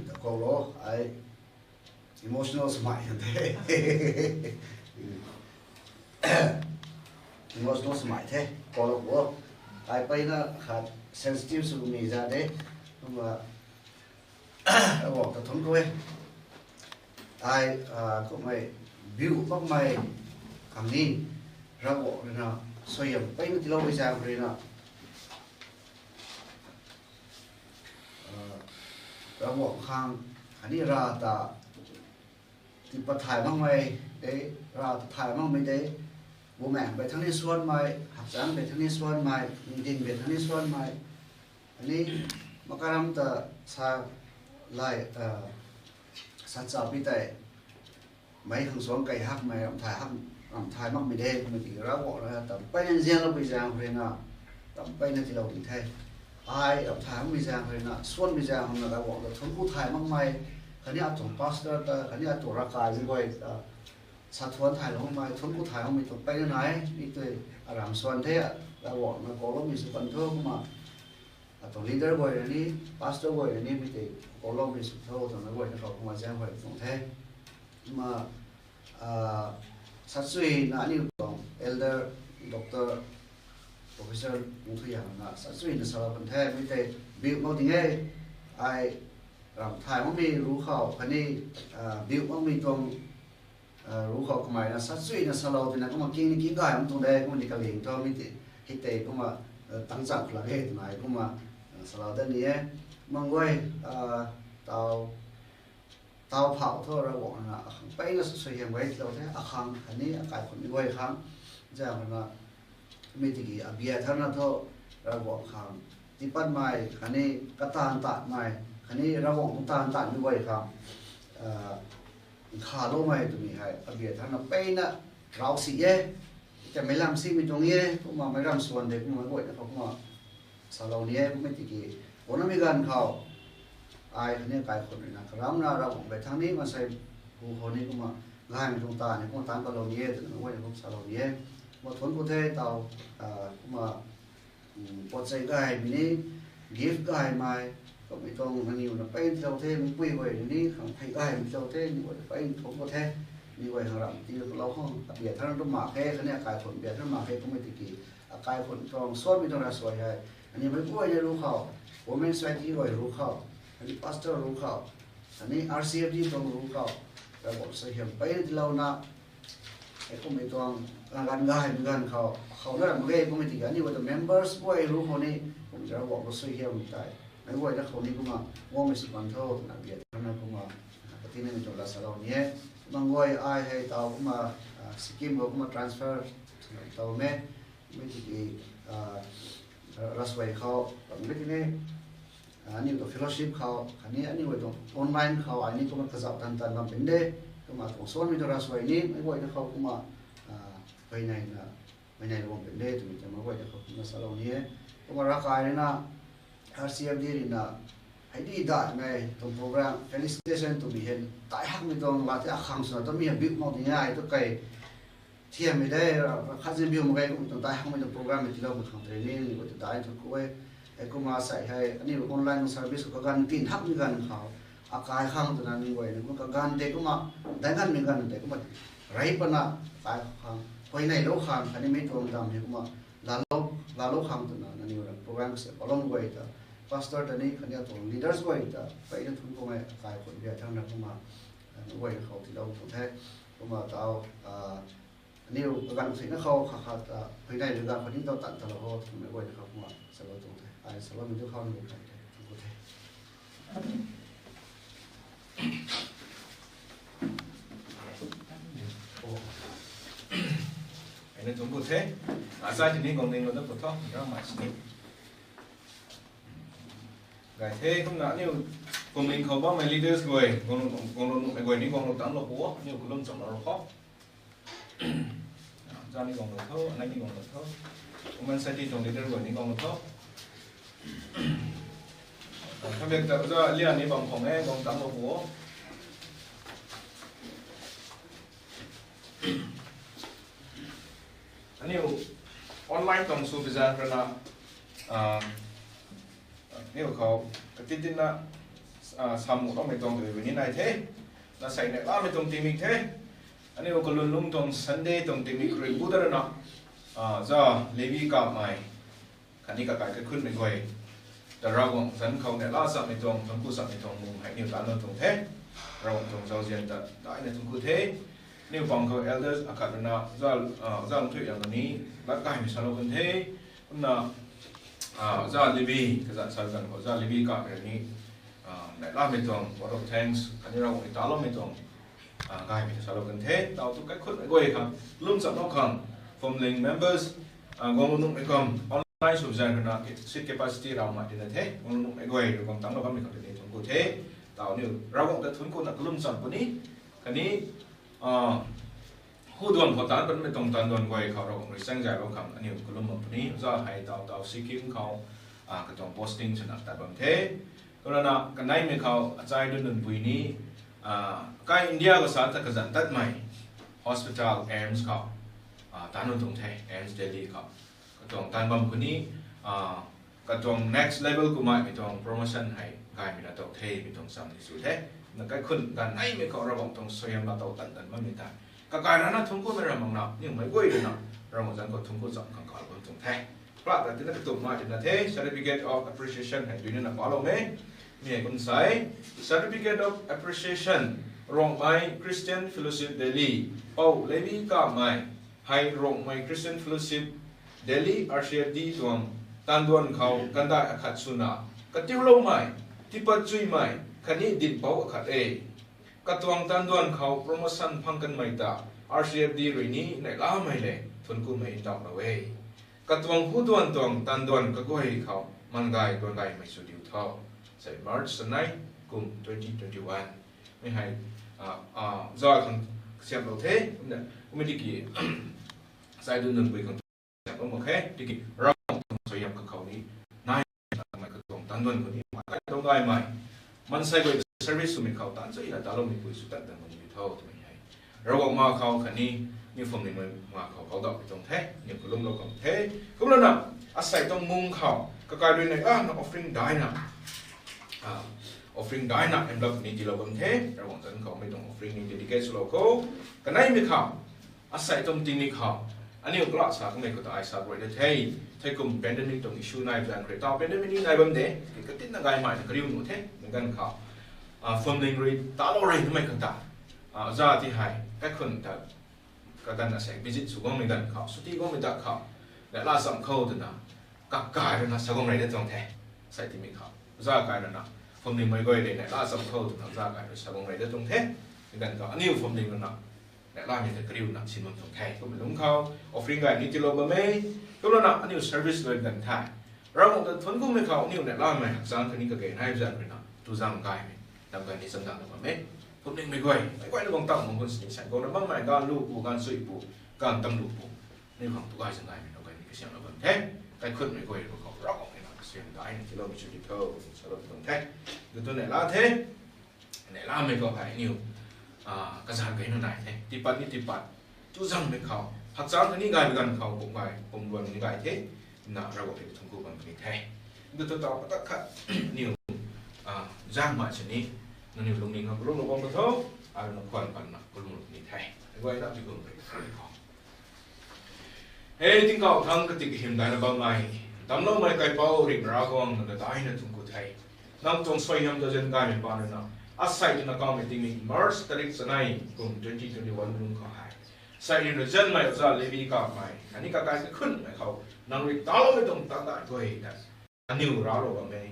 ta kou lo, ai emotional swmei kan the. Emotional swmei the, kou lo bo. Ai pai na khat sensitive sw mi za de. Kumna, Ravguangc ta thun ku e. Ai, ah, kumna biu makmei khang ni, Ravguangc rui na, suaihiam pai na tiloumei zaeng rui na, ah, Ravguangc khang, khatni rav ta, tipat thay makmei de, rav ta thay makmei de, bumaengh bei thangc ni suanmei, hakchang bei thangc ni suanmei, ningdin bei thangc ni suanmei, ani, makaram ta sa lai, ah, sa cha pi tei, mei khang suang kai hakmei, ram thay hak, ram thay makmei de, kumna ti Ravguangc rui na, tam pai na nzianlou pui zaeng rui na, tam pai na tilou ding the. Ai, ram thay makmei zaeng rui na, suanmei zaeng rui na, Ravguangc ta thun ku thay makmei, khatni atuang pastor ta, khatni atuang ravkai mi guay ta, sa thuan thaylou makmei, thun ku thay makmei tuang pai na nai, mi tei, aram suan the, Ravguangc na kouloumei sw kan tho, kumna, atuang leader guay rui ni, pastor guay rui ni, mi tei, kouloumei sw tho, twna guay na khou kumna zaeng guay tuang the. Kumna, ah, sat sui na aniu tuang elder, doctor, professor, nung thu yang na, sat sui na salou kan the, mi tei, biu mak ding e, ai, ram thay makmei ru khou, khatni, ah, biu makmei tuang, ah, ru khou kamei na, sat sui na salou tina, kumna king ni king gay mak tuang de, kumna ni kaling thu, mi tei, hei tei, kumna, ah, tang chang khou lak e, twna, kumna, ah, salou dat ni e, mang guay, ah, tau, tau phau thu Ravguangc na, akhang pai na suaihiam guay tilou the, akhang, khatni akai khunmei guay khang, zaeng rui na, mi tiki abia tharna thu, Ravguangc khang, tipat mei, khatni kataanv taanv mei, khatni Ravguangc tuang taanv taanv mi guay khang, ah, nkhavloumei twmei hei, abia tharna pai na, rau si e, tamei lam simei tuang e, kumna mei ram suan de, kumna guay na khou kumna, salou ni e, kummei tiki, kumna mi ganv khou, ai khatni akai khun rui na, karamna Ravguangc bei thangc ni, maansei hu khou ni kumna, gaymei tuang ta ni, kumna taanc kalou ni e, twna guay na kum salou ni e, kumna thun ku the tau, ah, kumna, um, potchei gaymei ni, gift gaymei, kummei tuang nangniw na pai tilou the, mipui guay ni, khang phey gaymei tilou the, ni guay pai thun ku the, ni guay khang ram tilou khang, abia tharna mak khe, khatni akai khun abia tharna mak khe, kummei tiki, akai khun tuang suanmei tuang ravsuai hei, ani mei guay ni ru khou, women society guay ru khou, ani pastor ru khou, ani R C F D tuang ru khou, Ravguangc suaihiam pai na tilouna, hei kummei tuang, ah, ganv gaymei ganv khou, khou na ram ge kummei tiki, ani guay tuang members guay ru khou ni, kum Ravguangc khou suaihiam tei, mei guay na khou ni kumna, guangmei sw kan tho, twna bia tharna kumna, katinamei tuang la salou ni e, mang guay ai hei tau kumna, ah, Sikkim khou kumna transfer, tau me, Mei tiki, ah, Rasuai khou, mei tiki ni, ah, aniu tuang fellowship khou, khatni aniu tuang online khou, ai ni kumna kazauh tan tan bam pin de, kumna tuang suanmei tuang Rasuai ni, meic guayna khou kumna, ah, pey nei na, pey nei bam pin de, twmei tuang meic guayna khou kumna salou ni e. Kumna ravkai rui na, R C F D rui na, hei di daihmei tuang program, felicitation twmei hei, tai hakmei tuang la the akhang swna twmei hei biu mak ding e, ai tu kai, thiammei de, khat zin biu mak ge kum tuang tai hakmei tuang program hei tiilou mak khang training ni tu dai tu ku e. Hei kumna sei hei, aniu online service khou kaganv tin hakmei ganv khou, akai khang twna ni guay ni, kumna kaganv tei kumna, dai ganvmei ganv tei kumna, rei pana, kai khang, pey neilou khang, khatni mei tuang dam hei kumna, laalou, laalou khang twna, nangniw rui program kasiam palou guay ta, pastor ta ni, khatni atuang leaders guay ta, peyna thun khou mei, kai khou bia thangc na kumna, ah, guay khou tiilou tuang the, kumna tau, ah, aniu kaganv sina khou khat khat ta, pey nei rui da khou ning tau tan talou ho, twmei guay khou kumna, salou tuang the, ai saloumei tu khou ni kai the, thun khou the. Ai na thun khou the, a, sai tini guang ning lou da khou tho, ramai sini. Gay the, kumna aniu, phuamling khou bammei leaders guay, guanglou, guanglou nuhmei guay ni guanglou tanglou pu o, aniu kalum chamlou rou khou. Zani guanglou tho, anei ni guanglou tho. Women Society tuang leader guay ni guanglou tho. Khamik ta za lian ni bam khou e, guang tanglou pu o. Aniu online tuang sw bizan rana, ah, aniu khou katitina, ah, samu loumei tuang tei ni nai the. Na sei neihlamei tuang tingmik the. Aniu kalun lung tuang Sunday tuang tingmik rui bu da rana, ah, za Levi kapmei khatni kakai kaikhunmei guay ta Ravguangc zanc khou neihla chammei tuang, thuancku chammei tuang mung hei aniu tanlou tuang the. Ravguangc tuang zauzian ta daina thuancku the. Aniu pang khou elders akhat rui na, za, ah, za Lungthuiliang ni lat kaymei salou kan the. Kumna, ah, za Levi, kazanc sa ganv khou za Levi kapmei ni, ah, neihlamei tuang vote of thanks khatni Ravguangc ni taloumei tuang, ah, gaymei ta salou kan the. Tau tu kaikhunmei guay khang, lum chamlou khang, phuamling members, ah, guanglou nuhmei kum, online sw bizan rui na, seat capacity ramh mei tina the, guanglou nuhmei guay rui guang tanglou bammei khang tei ni thuancku the. Tau niu Ravguangc ta thuancku na kalum cham puni, khatni, ah, hu duan khou taanc patmei tuang taanv duan guay khou Ravguangc rui chaeng zaylou khang aniu kalum bam puni, za hei tau tau Sikkim khou, ah, katuang posting swna tat bam the. Kumna na kaneimei khou achai dun dunpui ni, ah, kai India khou sa ta kazanc tatmei hospital AIIMS khou, ah, taanlou tuang the, AIIMS Delhi khou. Katuang taanv bam khou ni, ah, katuang next level kummei mei tuang promotion hei gaymei na tow the, mei tuang cham ni sw the. Na kaikhun ganv neimei khou Ravguangc tuang suaihiam na tow tan tan bammei ta, kakai rana thuanckumei ram mak na, niw meic guay rui na Ravguangc zanc khou thuancku cham khang kalou bam tuang the. Plat ta tina katumh mei tina the, certificate of appreciation hei dui nina paloumei. Mi hei kum sei, Certificate of Appreciation, Rongmei Christian Fellowship Delhi, Pou Levi Kamei, hei Rongmei Christian Fellowship Delhi, R C F D tuang taanv duan khou kandai akhat swna katiuloumei, tiipat chuimei khatni dinhpouc akhat e. Katuang taanv duan khou promotion phang kanmei ta R C F D rui ni neihlamei le thuanckumei ndauhlou e. Katuang hu duan tuang taanv duan kaguay khou man gay duan gaymei sw diu tho. Sei March sanei kum twenty twenty-one. Mi hei, ah, ah, za khang kasiamhlou the, kumna, kumna tiki, sai dun dunpui khang kasiamhlou mak khe, tiki Ravguangc tuang suaihiam kakhou ni, nai, mei katuang taanv duan khou ni, mei kai tuang gaymei, maansei guay service swmei khou taanv chuina taloumei pui sw tan tan mak ni tho, twmei hei Ravguangc ma khou khatni, niw phuamlingmei ma khou kau dauh pi tuang the, niw kalumlou khang the. Kumlana, asei tuang mung khou kakai rui neihlamna offering daina, ah, offering daina envelope ni tiilou bam the. Ravguangc zanc khou mei tuang offering ni dedicate swlou khou, kaneimei khou, asei tuang tingmik khou, aniu kala sa kamei khou ta ai sa rui de the. Thei kum pandemic tuang issue nai zan rui tau pandemic ni nai bam de, katinna gaymei na kariu nuh the, mei ganv khou, ah, phuamling rui talou rey namei khang ta, ah, za ti hei kaikhun ta kaganv asei visit sw guangmei ganv khou, chuti guangmei ta khou, neihla cham khou twna, kakai rui na sa guang rey de tuang the. Asei tingmik khou za kai rui na, phuamlingmei guay rui neihla cham khou twna za kai rui sa guang rey de tuang the. Mei ganv khou aniu phuamling rui na Neihlamei ta kariuna sin bam tuang the. Kummei lungc khou offering gay ni tiilou bam e. Kumna aniu service luai ganv the. Ravguangc ta thuanc kumei khou aniu neihlamei hakchang khatni kage nai zan ruina tuzang gaymei, tam gay ni zang dang bam e. Phuamlingmei guay, meic guayna guang tang mang gun sini sai guangna bammei ganv lu pu, ganv sui pu, ganv tam lu pu, aniu khang tu gay zang gaymei, nau gay ni kasiam la bam the. Kaikhunmei guay ru khou Ravguangc na kasiam daina tiiloumei sw di tho, salou tuang the. Gutu neihla the. Neihlamei khou hei aniu kazanc kei nu nai the. Tiipat ni tiipat, tuzangmei khou hakchang khatni gaymei ganv khou pum gay, pum luan ni gay the. Na Ravguangc ta thuanc ku bam ni the. Ndu tu tau patak khat aniu zangmei sini, nangniw lungning khou kalumlou bam ka tho, aruna khwan panna kalumlou ni the. Guayna pi kum pe khou. He tingkauh thangc katik hym daina bammei, damcloumei kaipouc Ringhmei Ravguangc, nang ta daina thuanc ku the. Nang tuang suaihiam ta zian gaymei paan ruina, asei twna kawmei tingmik March tarik chanei kum twenty twenty one lung khou hei, sei rui zianmei oja Levi Kamei khatni kakai kaikhunmei khou nang rui taloumei tuang tandai guay ta aniw raclou bam e,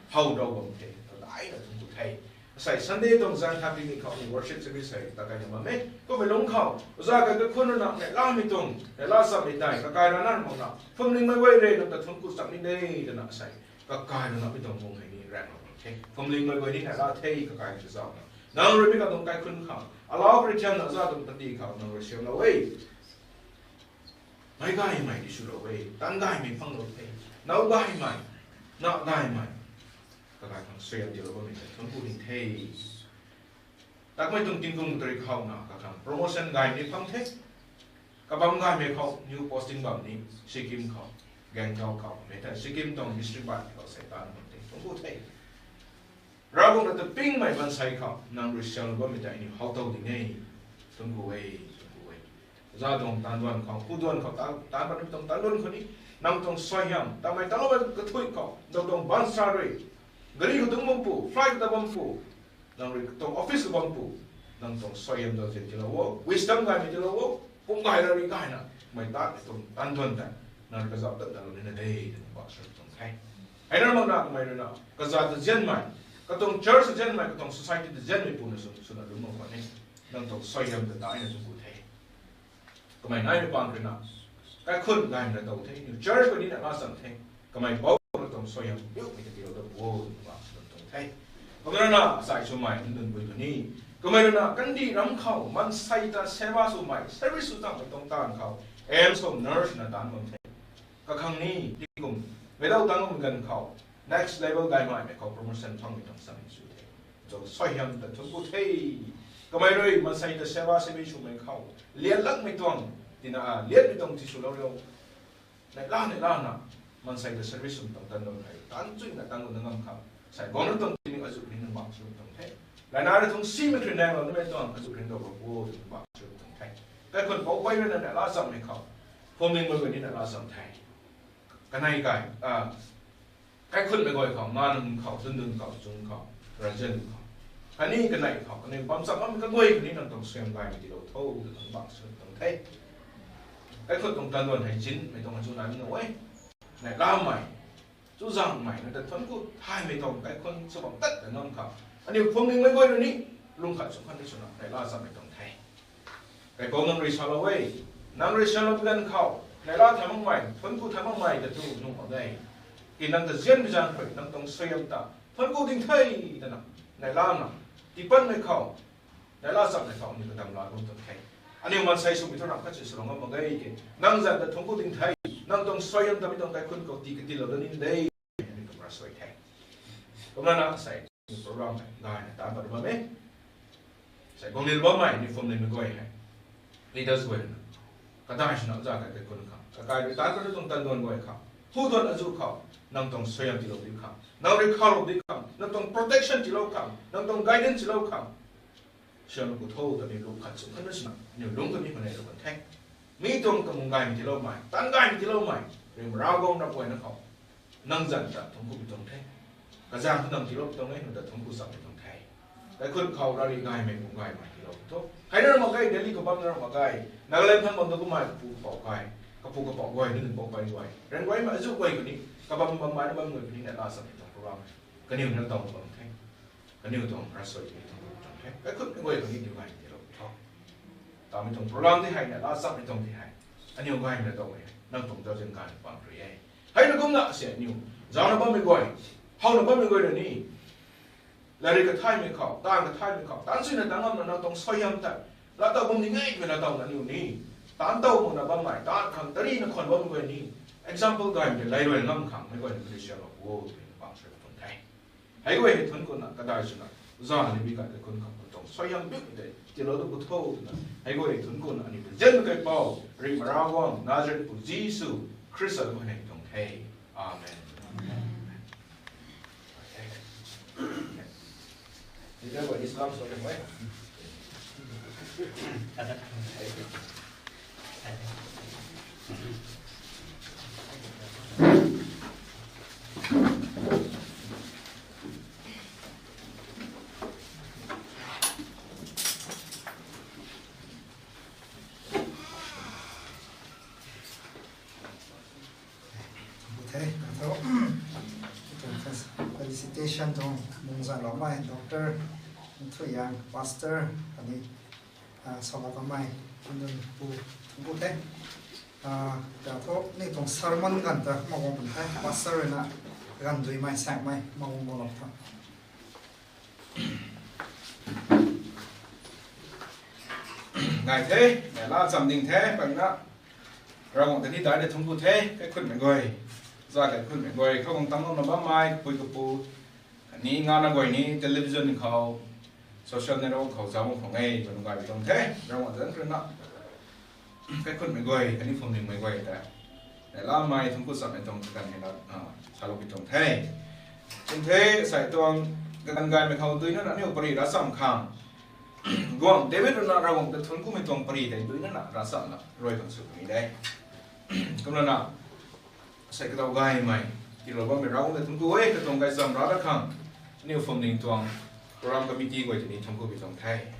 how rau bam the, ta daina thuanc ku the. Asei Sunday tuang zang tha pini khou ni worship service hei ta kaina bam e. Kummei lungc khou oja kai kaikhun ruina neihlamei tuang neihla chammei tei kakai rana makna phuamlingmei guay rui nang ta thuanc ku cham ni de twna asei kakai ruina mi tuang mung hei ni raenglou bam the. Phuamlingmei guay ni neihla the, kakai kazauna nang rui mi katuang kaikhun khang alau Khristianna oja tuang pati khou nang rui siamlou e. Meic gaymei di swlou e, tan gaymei phanglou the, now gaymei, na gaymei, kakai khang suaihiam tiilou bammei ta thuanc ku ding the. Takmei tuang tingkum tari khouna kakhang promotion gaymei phang the. Kabam gaymei khou new posting bam ni Sikkim khou, Gangtok khou, mei ta Sikkim tuang district bai khou sei tan bam the, thuanc ku the. Ravguangc ta pingmei maansei khou nang rui siamlou bammei tei aniu how tow ding e. Thuanc ku e, thuanc ku e. Oja tuang taanv duan khou, pu duan khou, taanv, taanv pat tuang taanv duan khou ni, nang tuang suaihiam tamei taloumei kathuic khou, nang tuang baanchara rui, gari khou dungc bam pu, flight khou ta bam pu, nang rui tuang office khou bam pu, nang tuang suaihiam ta zian tiilou o, wisdom gaymei tiilou o, pum gay ra rui gayna mei ta tuang taanv duan tei nang rui kazauh tat dalou nina de twna bak sw tuang the. Hei na makna kamei ruina kazat ta zianmei, katuang church ta zianmei, katuang society ta zianmei puna sw, swna lungc mak khwan e. Nang tuang suaihiam ta daina thuanc ku the. Kamei naimei paan ruina kaikhun gaymei na tow the, aniu church khou ni neihla cham the. Kamei pou na tuang suaihiam biumei ta tiilou da pu o twna bak sw tuang the. Kumna na sai swmei ndun bui khou ni, kamei ruina kandih ram khou maansei ta seva swmei, service sw tangmei tuang taanv khou, aims khou nurse na taanv bam the. Kakhang ni tingkum meic dau tang bam ganv khou next level gaymei mei khou promotion phangmei tuang samei sw the. Tuang suaihiam ta thuanc ku the. Kamei rui maansei ta seva service swmei khou lianlakmei tuang, tina lianmei tuang tiswlou rio. Neihla neihlana maansei ta service swmei tuang taanv duan hei taanv chuina taanv duan na ngam khou, sai guangna tuang tingmik azuh ring na bak sw tuang the. Laina rui tuang simei rui naenglou nimei tuang azuh ring dou bam pu o twna bak sw tuang the. Kaikhun pou guay ruina neihla chammei khou, phuamlingmei guay ni neihla cham the. Kanei kai, kaikhunmei guay khou, nganv khou, dundun khou, chung khou, razian khou, khatni kanei khou, kanei bam cham bammei kaguay khatni nang tuang suaihiam gaymei tiilou tho twna bak sw tuang the. Kaikhun tuang taanv duan hei zinmei tuang azuh nai na e. Neihlamei, chuzaenghmei, nang ta thuanc ku thaymei tuang kaikhun sw bam tat ta ngam khou, aniu phuamlingmei guay rui ni lung khat sw khat ni swna neihla chammei tuang the. Kaipouc nang rui salou e, nang rui salou pu ganv khou neihla thay makmei, thuanc ku thay makmei ta tu nuh mak e. Ki nang ta zianmei zaeng rui nang tuang suaihiam ta thuanc ku ding the twna neihlana tiipanmei khou, neihla chammei khou aniu kadam la bam tuang the. Aniu maansei swmei thu ramh khat si swlou ngam mak ge ki, nang zanc ta thuanc ku ding the, nang tuang suaihiam ta mi tuang kaikhun khou tii katilou da ni de, aniu tuang ravsuai the. Kumna na sei program hei gayna taanv pat bam e. Sei guanglil bammei ni phuamlingmei guay hei, leaders guay na, kadai swna oja kai kaikhun khang, kakai rui taanv pat tuang taanv duan guay khang, pu duan azuh khou, nang tuang suaihiam tiilou di khang, nang rui khaulou di khang, nang tuang protection tiilou khang, nang tuang guidance tiilou khang, siamlou ku tho ta ni lung khat sw khat na swna aniu lungc ta ni khou neilou kan the. Mi tuang kamung gaymei tiiloumei, taanv gaymei tiiloumei, Ringhmei Ravguangc rap guayna khou nang zanc ta thuanc ku pi tuang the. Kazaeng thu nang tiilou pi tuang e, nang ta thuanc ku cham pi tuang the. Kaikhun khou rari gaymei, pum gaymei tiilou pi tho. Hei na ram mak ge, Delhi khou bam na ram mak ge, Nagaland thangc bam ta kummei kapu kapouc guay, kapu kapouc guay, nunc nunc pou pei guay, ran guaymei azuh guay khatni kabam bammei na bam guay khatni neihla cham pi tuang program kaniw na tang bam the. Kaniw tuang ravsuai pi tuang the. Kaikhun guay khatni tiw gaymei tiilou pi tho. Mei tuang program tei hei na, laa chapmei tuang tei hei. Aniu gaymei na tuang e, nang tuang zauzian gaymei pang rui e. Hei na kumna si aniu, zauna bammei guay, howna bammei guay na ni. Lairik kathaymei khou, taanv kathaymei khou, taanv suina taanv ngamna nang tuang suaihiam tei. Laa taw bam ni ngai twna laa taw na aniu ni. Taanv taw makna bammei, taanv khang tari na khwan bammei guay ni. Example gaymei tei lairuai ngam khang, mei guay na Christian lou pu o twna pang sui tuang the. Hei guay hei thun kuna, kadai swna, zana ni bi kan tei khun khang tuang suaihiam bi tei, tilou tu pu tho twna, hei guay hei thun kuna, ani ta zen kai pau, ri mara guang, Nazareth pu Jisu, Khrista lu hei tuang the. Amen. Leader by Islam so the way. Thank you, thank you. Felicitation tuang mungzan loumei Doctor Nthuiyang, Pastor, ani, ah, salou kamei, Nthuiyang pu, pu the. Ah, ta thu, ni tuang sermon ganv ta, maguang pun the, Pastor rui na, ganv duimei, saengmei, maguang bam lou tha. Ngai the, ngai laa cham ding the, pang na. Ravguangc ta ni dai de thungc ku the, kaikhunmei guay. Za kaikhunmei guay, khou guang tang na bammei, kapui kapu. Ni nga na guay ni, television khou, social network khou, zauc khou ngai, bam gay tuang the, Ravguangc ta ni na. Kaikhunmei guay, khatni phwamling mei guay ta. Nai lamei thungc ku cham mei tuang kaganv hei na, ah, salou pi tuang the. Tuang the, sai tuang kaganv gaymei khou dui na na niw pari ra cham khang. Guangc David rui na Ravguangc ta thungc kumei tuang pari tei dui na na ra cham na, rui khang sw puni de. Kumna na, sai kadaw gaymei, tilou bammei Ravguangc ta thungc ku e, katuang gaychamv ra ra khang. Niw phwamling tuang, program committee guay ta ni thungc ku pi tuang the.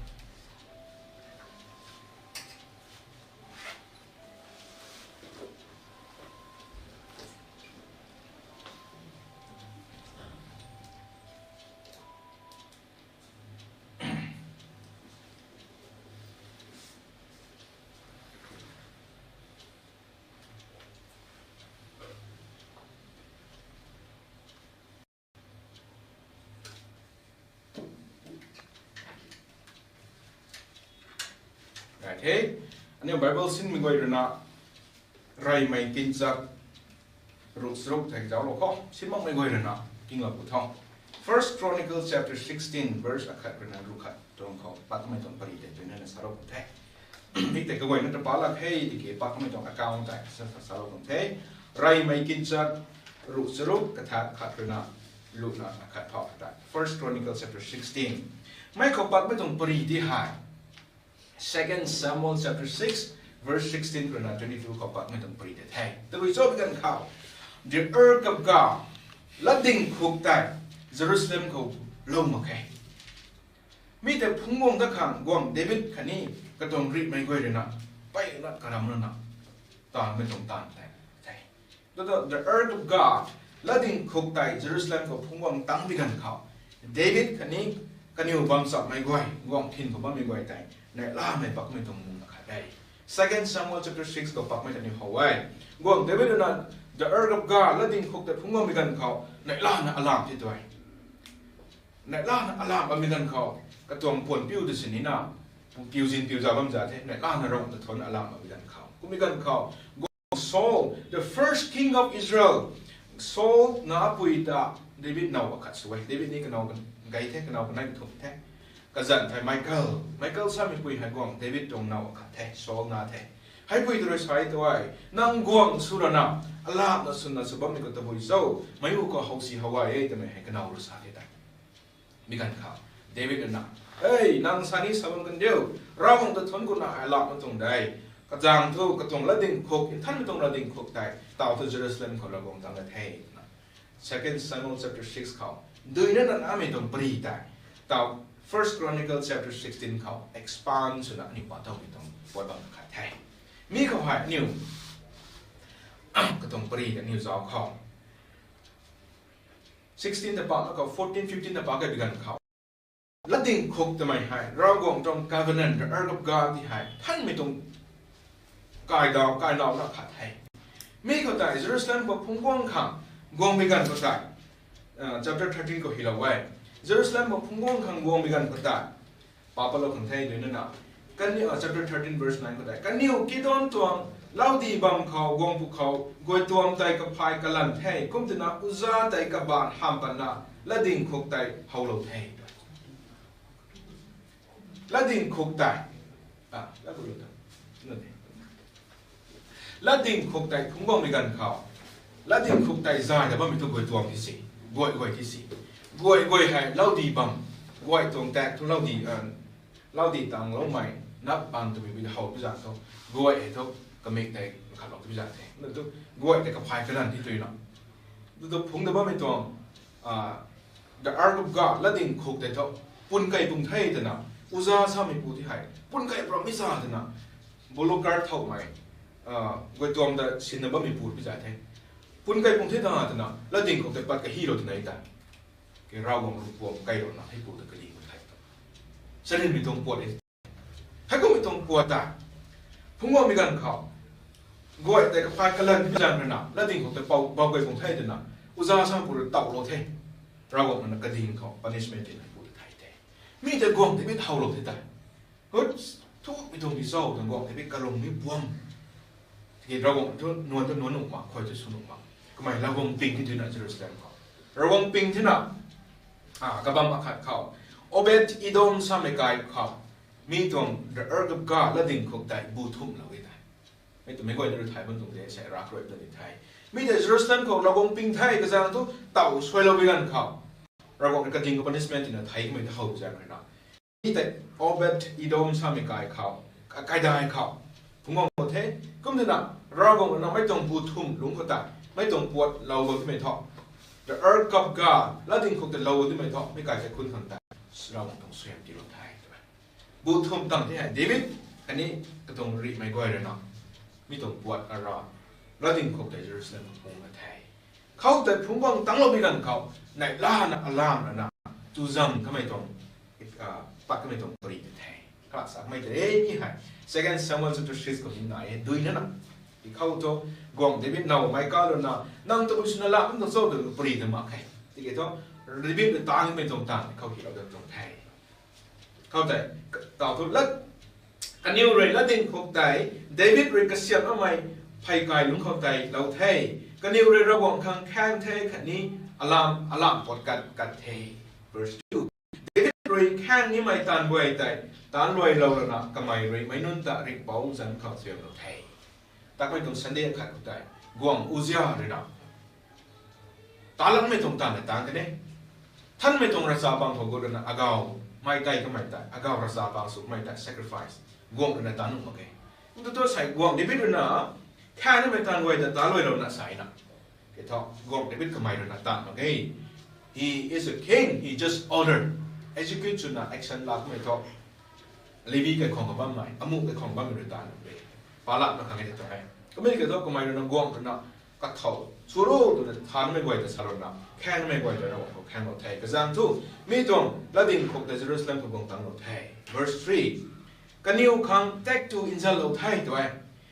Right, hey? Aniu Bible sinmei guay rui na, Reymei Kinchak, ruh charuk thei zauclou khou, sin makmei guay rui na, kinglou pu tho. First Chronicles chapter sixteen, verse akhat rui na ruh khat tuang khou, patmei tuang pari tei tui na na salou pu the. Mi tei kaguayna ta pa lak hei tiki patmei tuang account tei sa, sa, salou pu the. Reymei Kinchak, ruh charuk kathat khat rui na, luh na akhat phou ta. First Chronicles chapter sixteen. Mei khou patmei tuang pari di hei. Second Samuel chapter six, verse sixteen rui na twenty-two khou patmei tuang pari di the. Tabui cho pi ganv khou, the ark of God, latdyng khuk tei, Jerusalem khou lou mak khe. Mi tei phungc guang dat khang guangc David khatni katuang rihmei guay rui na, peyna karam rui na, taanvmei tuang taanv tei the. Tata, the ark of God, latdyng khuk tei Jerusalem khou phungc guang tang pi ganv khou, David khatni kaniw bam chapmei guay, guangc thin khou bammei guay tei, neihlamei patmei tuang mung akhat de. Second Samuel chapter six khou patmei ta ni how e. Guangc David rui na, the ark of God, latdyng khuk tei phungc guang pi ganv khou, neihlana alam ti tu e. Neihlana alam bammei ganv khou, katuang puan piu ta sini na, piu zin piu za bam za the, neihlana rong ta thuan alam bammei ganv khou. Kummei ganv khou, Saul, the first king of Israel, Saul na apui ta David now akhat sw e. David ni kanow gay the, kanow kanei kathumh the. Kazanc thei Michael, Michael samei pui hei guangc David tuang now akhat the, Saul na the. Hei pui ta rui sa e tu e, nang guangc sw rana, alam na swna sw bammei khou tabui cho, meic u khou howsi how e twmei hei kanow rui sa the ta. Mi ganv khou, David rui na, ei, nang sa ni sa bam kan diu, Ravguangc ta thuan kuna ai lak na tuang de. Kazanc thu, katuang latdyng khuk, nthanmei tuang latdyng khuk tei, taw thu Jerusalem khou lou guang tang na the, twna. Second Samuel chapter six khou, dui na na namei tuang pari tei, taw First Chronicles chapter sixteen khou, expand swna aniu pa towmei tuang, pat bam khat the. Mi khou hei aniu, katuang pari tei aniu zauc khou. Sixteen ta pa na khou, fourteen, fifteen ta pa kei pi ganv khou. Latding khuk twmei hei Ravguangc tuang covenant, the ark of God ti hei thanmei tuang kaidau kainauna khat the. Mi khou tei Jerusalem khou phungc guang khang guangmei ganv khou tei, chapter thirteen khou hylou e. Jerusalem khou phungc guang khang guangmei ganv khou tei, pa patlou khang the dui nana, kaniw, chapter thirteen verse nine khou tei, kaniw Kidron tuang laudi bam khou guang pwkhou guay tuam tei kaphay kalan the, kum twna Uza tei kabaanc hamh patna latding khuk tei howlou the. Latding khuk tei, latding khuk tei phungc guangmei ganv khou, latding khuk tei zay ta bammei thu guay tuam ti si, guay guay ti si, guay guay hei laudi bam, guay tuang tak thu laudi, laudi tangloumei nap bang twmei bi how pi zaeng thu, guay hei thu kamik tei khatlou pi zaeng the. Natu guay tei kaphay kalan ti tui na, natu phungc ta bammei tuang the ark of God latding khuk tei thu pun kei pung the twna, Uza sameipu ti hei pun kei pram mi za twna, bullock cart thowmei, guay tuam ta sinna bammeipu pi za the. Pun kei pung the ta twna latding khuk tei pat kahilou twna ta, ke Ravguangc rui puam keilouna heipu ta kali mak the ta, charynmei tuang puat e. Heikummei tuang puat ta phungc guangmei ganv khou guay tei kaphay kalan pi zaeng ruina latding khuk tei pou bau kei pung the twna, Uza sameipu rui towlou the. Ravguangc na kading khou punishment tina pu ta thei the. Mi tei guangc tei mi thowlou the tei, hut, thumei tuang di cho twna guangc tei mi kalung mi buam. Tiki Ravguangc thu nuan thu nuan nuh mak, khuay thu sw nuh mak. Kamei Ravguangc ping ti twna Jerusalem khou, Ravguangc ping tina, kabam akhat khou, Obed Edom samei kai khou, mi tuang the ark of God latding khuk tei bu thumhlou e tei. Mei twmei guay na rui thay bam tuang de, sei rak rui na ni the. Mi tei Jerusalem khou Ravguangc ping the kazaeng thu tow suailoumei ganv khou, Ravguangc na kading khou punishment tina thei kamei ta how zaeng ruina, mi tei Obed Edom samei kai khou, kaidai khou phungc guang the. Kum twna Ravguangc na mei tuang bu thumh lungc khou tei mei tuang puat lou bam timei thu, the ark of God latding khuk tei lou bam timei thu mi kai tei khun khang tei Ravguangc tuang suaihiam tiilou the. Bu thumh tang the hei David khatni katuang rihmei guay ruina mi tuang puat ara latding khuk tei Jerusalem khou phungc na the. Khou tei phungc guang tangloumei ganv khou, nai lana alam rana tuzang kamei tuang, pat kamei tuang pari ta the. Kha samei tei ni hei Second Samuel chapter six khou ni nai e, dui nana. Ti khou thu guangc David now Mikal ruina, nang tabui swna lam kum tuang cho twna pari ta mak khe. Tiki thu David rui tangmei tuang taanv khou hylou dat tuang the. Khou tei, tau thu lat, kaniw rui latding khuk tei David rui kasiamh bammei phey kai lungc khou tei lou the. Kaniw rui Ravguangc khang khaeng the khatni alam, alam puat kat, kat the. Verse two. David rui khaeng nimei taanv guay tei taanc luailou lana kamei rui meic nunc ta ringhpouc zanc khou thiamlou the. Takmei tuang Sunday akhat khou tei guangc Uzia ruina taanc lakmei tuang taanv na taanc kan e. Thanmei tuang ravchapang khou gut lana agaw mei tei kamei tei, agaw ravchapang sw kamei tei sacrifice guangc ruina taanc nuh mak e. Ntu tu sei guangc David ruina khaeng nimei taanv guay ta taanc luailouna seina, ke thu guangc David kamei ruina taanc mak e. He is a king, he just order, execute swna action laa kamei thu Levi kaikhwang khou bammei, amuh kaikhwang bammei rui taanc mak e. Palatna khang e ta e. Kamei ke thu kamei ruina guangc ruina kathau sw ro twna thanmei guay ta salouna khaeng nimei guay ta Ravguangc khou khaenglou the. Kazaeng thu mi tuang latding khuk tei Jerusalem khou guang tanglou the. Verse three. Kaniw khang taektw nzanlou the tw e.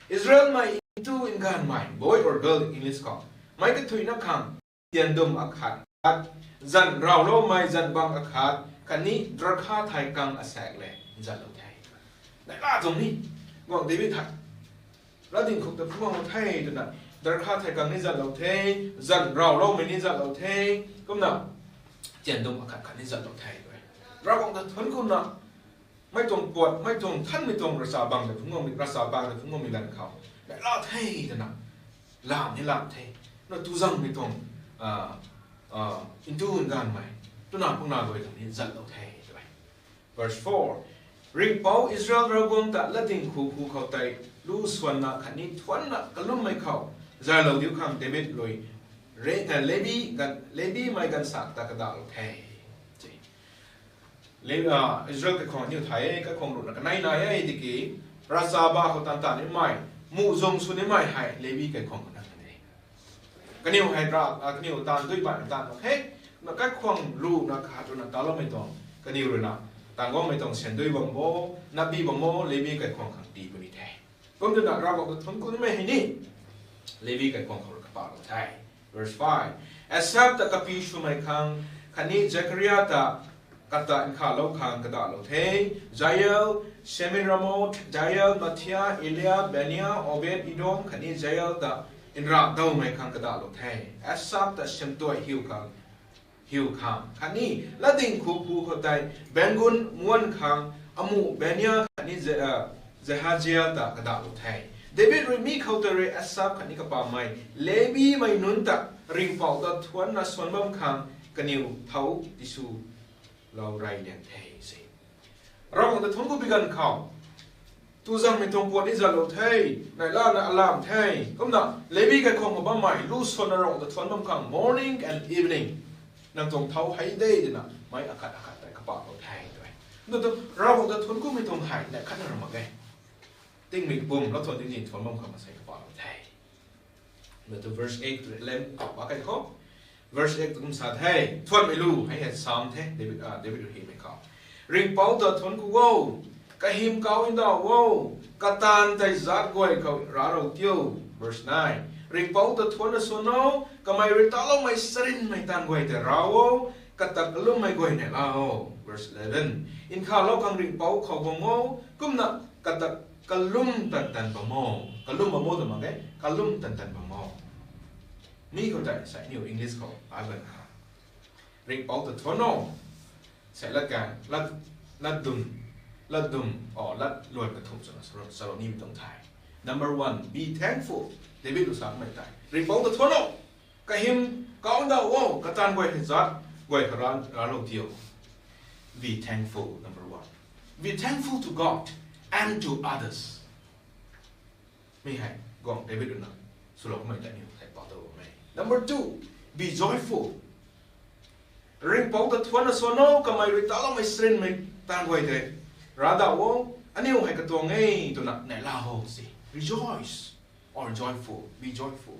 Israelmei ntu nganvmei, boy or girl English khou, meic kathuicna khang tiandum akhat, zanc rawloumei zanc bang akhat khatni drakha thei kang asaekc lev nzanlou the. Nai la tuang ni, guangc David hei latding khuk ta phungc guanglou the twna, drakha thei kang ni nzanlou the, zanc rawloumei ni nzanlou the, kumna tiandum akhat khat ni nzanlou the tw e. Ravguangc ta thuanc kumna mei tuang puat, mei tuang thanmei tuang ravchapang ta phungc guangmei, ravchapang ta phungc guangmei ganv khou, nai la the twna, lam ni lam the, na tuzangmei tuang ntu nganvmei, twna pungna guay ta ni nzanlou the tw e. Verse four. Ringhpouc Israel Ravguangc ta latding khuk hu khou tei lu swanna khatni thuanna kalummei khou zaylou diu khang David rui Levi, Levimei ganvsak ta kadahlou the. Israel kaikhwang aniw thay e, kaikhwang ruhna kanei nai e tiki, ravchapang khou taanc ta nimei, muhzwng sw nimei hei Levi kaikhwang khou na kan e. Kaniw hei ra, kaniw taanv dui baihna taanv mak khe, na kaikhwang ruhna khat ruhna taloumei tuang Kaniw rui na, tangguangmei tuang sandui bam bo, nabi bam bo, Levi kaikhwang khang tii puni the. Kum twna Ravguangc ta thuanc ku nimei hei ni, Levi kaikhwang khou rui kapalou the. Verse five. Asaph ta kapi swmei khang, khatni Zechariah ta kata nkhavlou khang kadahlou the. Jeiel, Shemiramoth, Jeiel, Matthiah, Eliab, Benaiah, Obed-edom, khatni Jeiel ta nra dawmei khang kadahlou the. Asaph ta simtuai hiu khang, hiu khang, khatni latding khukhu khou tei banggun muan khang, amu Benaiah khatni Je-, ah, Jahaziel ta kadahlou the. David rui mi khou tei rui Asaph khatni kapamei Levimei nunc ta ringhpouc ta thuanna suan bam khang kaniw thau tiswlou rey liang the se. Ravguangc ta thuanc ku bi ganv khou, tu zaengmei tuang puat ni zatlou the, neihlana alam the. Kumna Levi kaikhwang khou bammei lu suanna Ravguangc ta thuanc bam khang morning and evening, nang tuang thau hei de twna meic akhat akhat tei kapahlou the twe. Ndu tu Ravguangc ta thuanc kumei tuang hei neih khatna ra mak e. Tingmei kapumlou thuan tingzin thuanc bam khang masei kapahlou the. Ndu tu verse eight rui lem pa kai khou. Verse eight kum sa the, thuanmei lu hei hei sam the, David, ah, David rui hymei khou. Ringhpouc ta thuanc ku o, kahym kau ndauh o, kataanv tei zat guay khou raclou tio. Verse nine. Ringhpouc ta thuanna suan o, kamei rui taloumei charynmei taanv guay tei rav o, kata kalummei guay neihla o. Verse eleven. Nkhavlou khang ringhpouc khou bam o, kumna kata kalum tan tan bam o. Kalum bam o tw mak e, kalum tan tan bam o. Mi khou tei sa aniu English khou ai ban kha. Ringhpouc ta thuanc o. Sei lat kan, lat, lat dum, lat dum, o, lat luan kathumh swna salou, salou nimei tuang the. Number one, be thankful. David rui samei tei, ringhpouc ta thuanc o. Kahym kau ndauh o, kataanv guay hei zat guay khou raclou tio. Be thankful, number one. Be thankful to God and to others. Mi hei guangc David rui na swlou kummei ta aniu hei pau tou bammei. Number two, be joyful. Ringhpouc ta thuanna suan o, kamei rui taloumei charynmei taanv guay tei rav dauh o, aniu hei katuang e twna neihla o se. Rejoice or joyful, be joyful.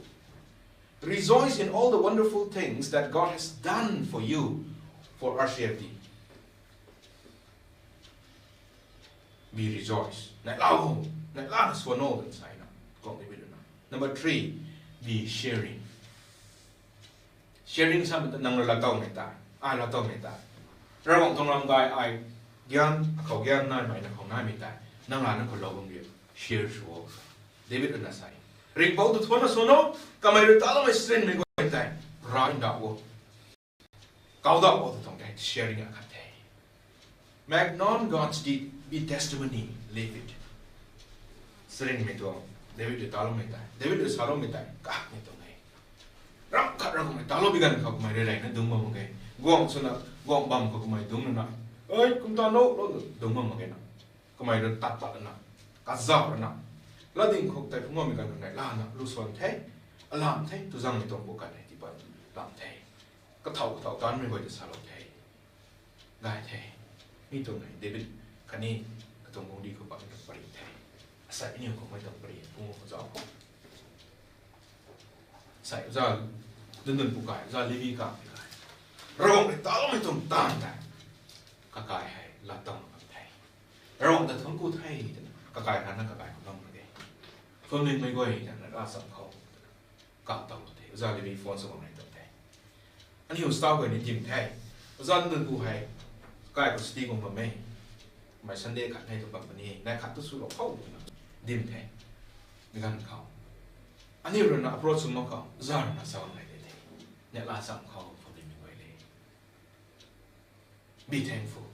Rejoice in all the wonderful things that God has done for you, for R C F D. Be rejoice. Neihla o, neihlana suan o twna sa na, guangc David rui na. Number three, be sharing. Sharing samei ta nang rui laatowmei tei, ai laatowmei tei, Ravguangc tuang lam gay ai gyan, akhou gyan naimei, na khou naimei tei nang rana khou lou bam riu, share sw o. David rui na sa, ringhpouc ta thuanna suan o, kamei rui taloumei charynmei guay tei rav ndauh o, kau dauh o tw tuang tei sharing akhat the. Make known God's deed, be testimony, live it. Charynmei tuang David rui taloumei tei, David rui saloumei tei kakmei tuang e. Ram khat ra kummei talou bi ganv khou kamei rey reyna dungc bam mak ge. Guangc swna, guangc bam khou kamei dungc na, ei kum ta no, lou dungc bam mak ge na. Kamei rui tat pat na, kazauh na, latding khou tei phungc bammei ganv khou neihlana lu suan the, alam the, tu zaengmei tuang bu kan hei tiipat lam the. Kathau kathau tanmei guay ta salou the. Gay the. Mi tuang hei David khatni katuang guangcdic khou pat tuang pary the. Asei aniu khou mei tuang pary phungc khou zauc khou, sei oza, dundun pu kai, oza Levi kamei kai, Ravguangc rui taloumei tuang taanv tei kakai hei laatowna bam the. Ravguangc ta thuanc ku the twna kakai rana kakai khou bam mak ge. Phuamlingmei guay ta neihla cham khou twna kau towlou the. Oza Levi phone sw bam rey tuang the. Aniu staff guay ni dim the. Oza nunc pu hei kai khou study guang bam e. Mei Sunday khat nei tu bam puni, nai khat tu swlou khou twna dim the. Mi ganv khou aniu rui na approach sw mak khou, oza rui na sa bam rey de the. Neihla cham khou phuamlingmei guay le. Be thankful.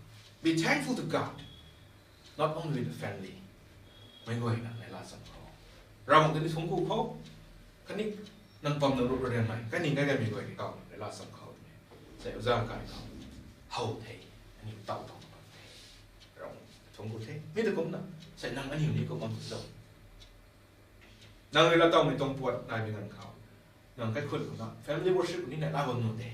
Be thankful to God. Not only with the family. Meic guayna neihla cham khou, Ravguangc ta ni thuanc ku khou, khatni nang pam nang ruh rianmei, khatni ngai gaymei guay ni kau neihla cham khou, sei oza kai khou, how the, aniu taw taw bam the. Ravguangc ta thuanc ku the. Mi ta kumna, sei nang aniu ni kum bam tu cho. Nang rui laatowmei tuang puat naimei ganv khou, nang kaikhut khou na family worship ni neihla bam nuh de.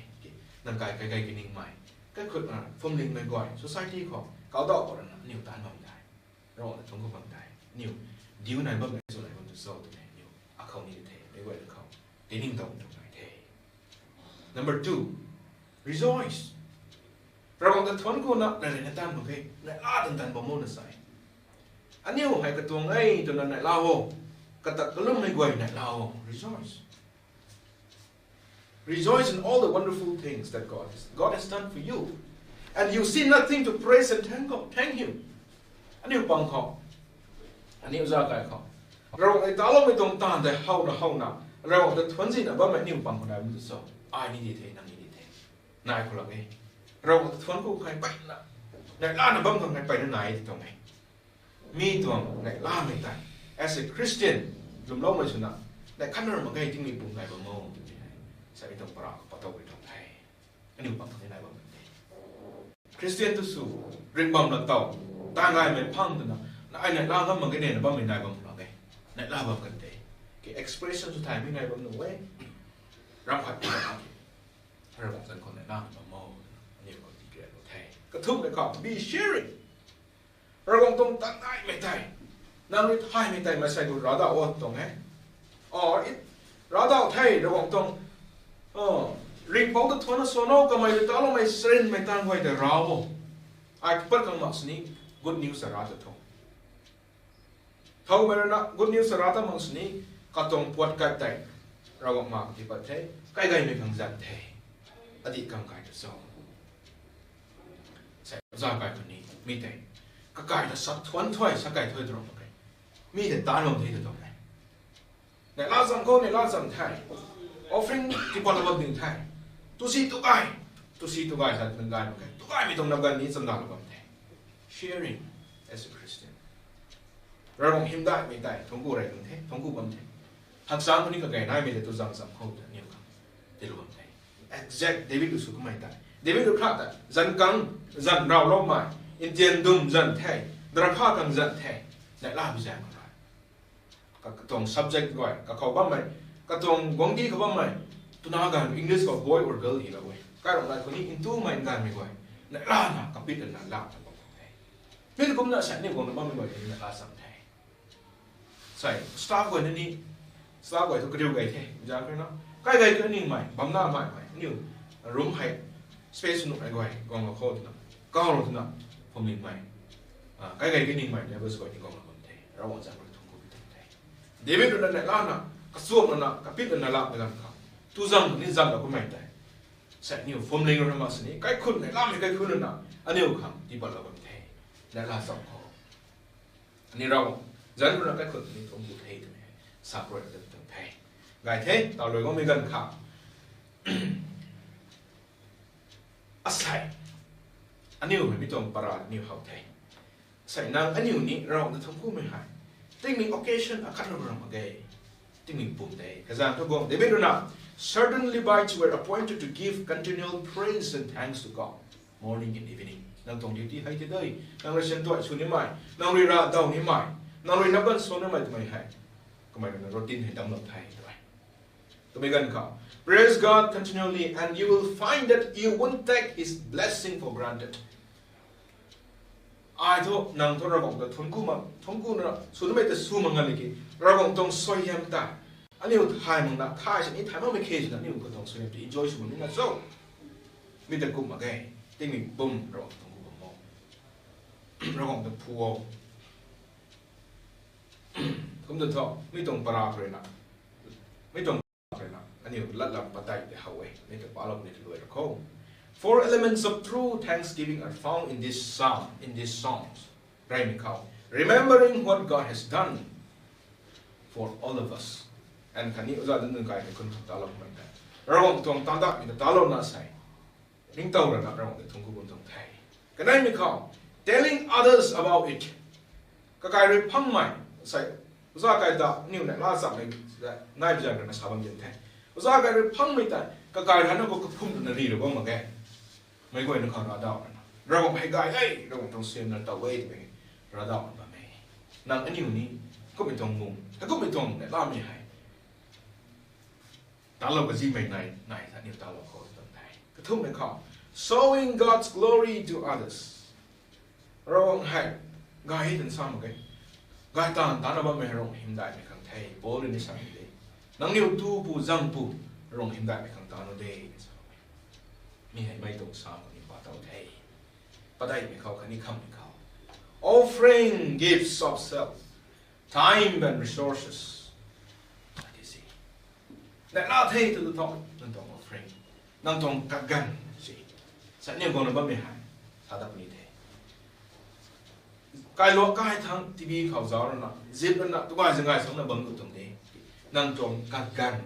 Nang kai kai kai kaningmei, kaikhut na phuamlingmei guay society khou kau dauh khou rana aniu taanv bam de. Ravguangc ta thuanc ku bam de. Aniu diu nai bammei sw nai bam tu cho twmei aniu akhou ni the, meic guay khou tiningtow tu nai the. Number two, rejoice. Ravguangc ta thuanc kuna, nai rui na tan mak ge, nai la tan tan bam o na sai. Aniu hei katuang e twna nai la o, katak kalummei guay nai la o, rejoice. Rejoice in all the wonderful things that God has, God has done for you. And you see nothing to praise and thank God, thank Him. Aniu pang khou, aniu za kai khou, Ravguangc ei taloumei tuang taanv tei howna howna, Ravguangc ta thuanc zina bammei aniu pang khou nai bam tu cho? Ai ni di the, nang ni di the. Nai khou lak e. Ravguangc ta thuanc ku kai peyna, nai lana bam khang kai peyna nai ti tuang e. Mi tuang nai lamei tei, as a Christian, lwmloumei swna, nai khatna ram mak ge, tingmei pum nai bam o tw ti hei, samei tuang para khou patow rui tuang the. Aniu pang khou ni nai bam the. Christian tu sw, ringhbam la tow, ta ngaimei phang twna, na ai nai la ngam mak ge ne na bammei nai bam khou lak e. Nai la bam kan the. Ki expression sw thaymei nai bam nu e. Ram khat pi na ki, Ravguangc zanc khou nai la bam o twna aniu khou ti kria lu the. Kathumhmei khou, be sharing. Ravguangc tuang tan naimei tei, nang rui thaymei tei maansei khou ravdauh o tuang e. Or it, ravdauh the, Ravguangc tuang, ringhpouc ta thuanc na swan o, kamei rui taloumei charynmei taanv guay tei rav o. Ai pat khang mak sini, good news ta rav ta tho. Thoumei rui na good news ta rav ta mak sini, katuang puat kat tei, Ravguangc ma kati pat the, kai gaymei khang zan the. Adih khang kai ta cho? Sa za kai khou ni, mi tei, kakai ta sa thuanc thuay, sa kai thuay tw ram mak ge. Mi tei taanv bam the ta tuang e. Nai la zam khou, nai la zam the. Offering tipat la bam ding the. Tu si tu gay, tu si tu gay sa nang gay mak ge. Tu gaymei tuang nap ganv ni chamdan la bam the. Sharing as a Christian. Ravguangc hymdaihmei tei thuanc ku rey tuang the, thuanc ku bam the. Hakchang khou ni kagay naimei tei tu zam zam khou ta aniu khang tiilou bam the. Exact David rui sw kamei tei, David rui kha ta, zan kang, zan ravloumei, ntian dum zan the, drakha khang zan the, nai la bi zan khou rui, ka, katuang subject guay, kakhou bammei, katuang guangcdic khou bammei, twna ganv English khou boy or girl hilou e. Kairumh nai khou ni ntumei nganvmei guay, nai lana kapit lana lak ta bam the. Mi tei kumna sa aniu guangna bammei guay ni nai la zam the. Sai, staff guay na ni, staff guay thu kariu gay the, zan khe na. Kai gay kaningmei, bam na maimei, aniu room hei, space nuhmei guay, guang la khou twna, kaulou twna, phuamlingmei, kai gay kaningmei neighbors guay ni guang la bam the, Ravguangc zanc rui thuanc ku pi tuang the. David rui na nai lana, kachuam lana, kapit lana lakmei ganv khou, tu zam ni zam la kamei tei, sai aniu phuamling rui na mak sini, kaikhunc nai lamei kaikhunc rui na, aniu khang tipat la bam the, nai la zam khou. Aniu Ravguangc zanc rui na kaikhunc ni thuanc ku the twmei hei sa rui na tuang the. Gay the, taw rui guangmei ganv khou, asei, aniu hei mi tuang para aniu how the. Asei nang aniu ni Ravguangc ta thuanc kumei hei, tingmei occasion akhat na ram mak ge. Tingmei pum de. Kazanc thu guang David rui na, certain Levites were appointed to give continual praise and thanks to God, morning and evening. Nang tuang duty hei the de, nang rui sian tuai sw nimei, nang rui ravdauh nimei, nang rui nap ganv sw nimei twmei hei, kamei rui na routine hei damlou the tw e. Twmei ganv khou, praise God continually and you will find that you won't take His blessing for granted. Ai thu, nang thu Ravguangc ta thuanc ku mak, thuanc ku na sw nimei ta sw mak nga le ki, Ravguangc tuang suaihiam tei, aniu thay mak na, thay sini thay makmei khe swna aniu katuang suaihiam tei enjoy sw mak ni na cho? Mi ta kum mak ge, tingmei bum Ravguangc ta thuanc ku bam o, Ravguangc ta phu o. Kum ta thu, mi tuang para rui na, mi tuang para rui na, aniu latlam padeih tei how e, mi ta palou ni ta luai ra khou. Four elements of true thanksgiving are found in this psalm, in these songs. Reymei khou, remembering what God has done for all of us. And khatni oza dunc dunc kai tei khun khou talou mei tei, Ravguangc tuang taan datmei ta talouna sei, ningtow rana Ravguangc ta thuanc ku bam tuang the. Kaneimei khou, telling others about it. Kakai rui phangmei, sei, oza kai ta aniu nai la chammei, nai bi zan rana sa bam dian the. Oza kai rui phangmei tei kakai rana khou kaphum rana ri ra bam mak ge. Meic guayna khou ravdauh rana, Ravguangc hei gay e, Ravguangc tuang suaihiam na tow e twmei ravdauh na bam e. Nang aniu ni, kumhmei tuang mung, hei kumhmei tuang nai lamei hei talou kazimei nai, nai ta aniu talou khou tuang the. Kathumhmei khou, showing God's glory to others. Ravguangc hei gay e twna sa mak ge. Gay taanv tana bammei Ravguangc hymdaihmei khang the, Paul rui ni sa mak de. Nangniw tu pu zang pu Ravguangc hymdaihmei khang taan o de, sa mak e. Mi hei mei tuang sa mak ni pa tow the. Padeihmei khou khatni khamhmei khou. Offering gifts of self, time and resources. That is it. Neihla the tw thu, nang tuang offering, nang tuang kaganv si. Sa niw guangna bammei hei sa dat puni the. Kailuak kai thangc T V khou zauc rana, zip rana, tu gay zang gay sangna bam tu tuang de. Nang tuang kaganv,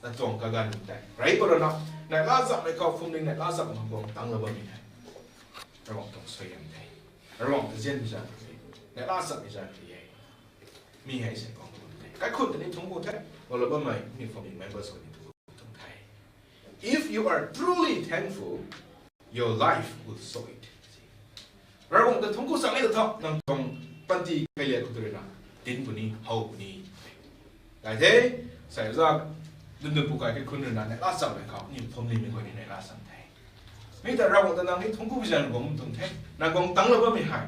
nang tuang kaganv tei rey pat rana, neihla zammei khou, phuamling neihla zammei khou guang tangclou bammei hei Ravguangc tuang suaihiam the. Ravguangc ta zianmei zaeng the. Neihla zammei zaeng the. Mi hei sa guang tuang the. Kaikhunc ta ni thungc ku the. Guanglou bammei mi phuamling members khou ni thungc ku tuang the. If you are truly thankful, your life will show it. Ravguangc ta thungc ku chang e tw thu, nang tuang panty kailat khou tu ruina tin puni, how puni. Kai the, sa za, dundun pu kai kaikhunc ruina neihla zammei khou, ni phuamlingmei guay ni neihla zam the. Mi ta Ravguangc ta nang ni thungc ku bi zaeng guang tuang the. Nang guang tangclou bammei hei,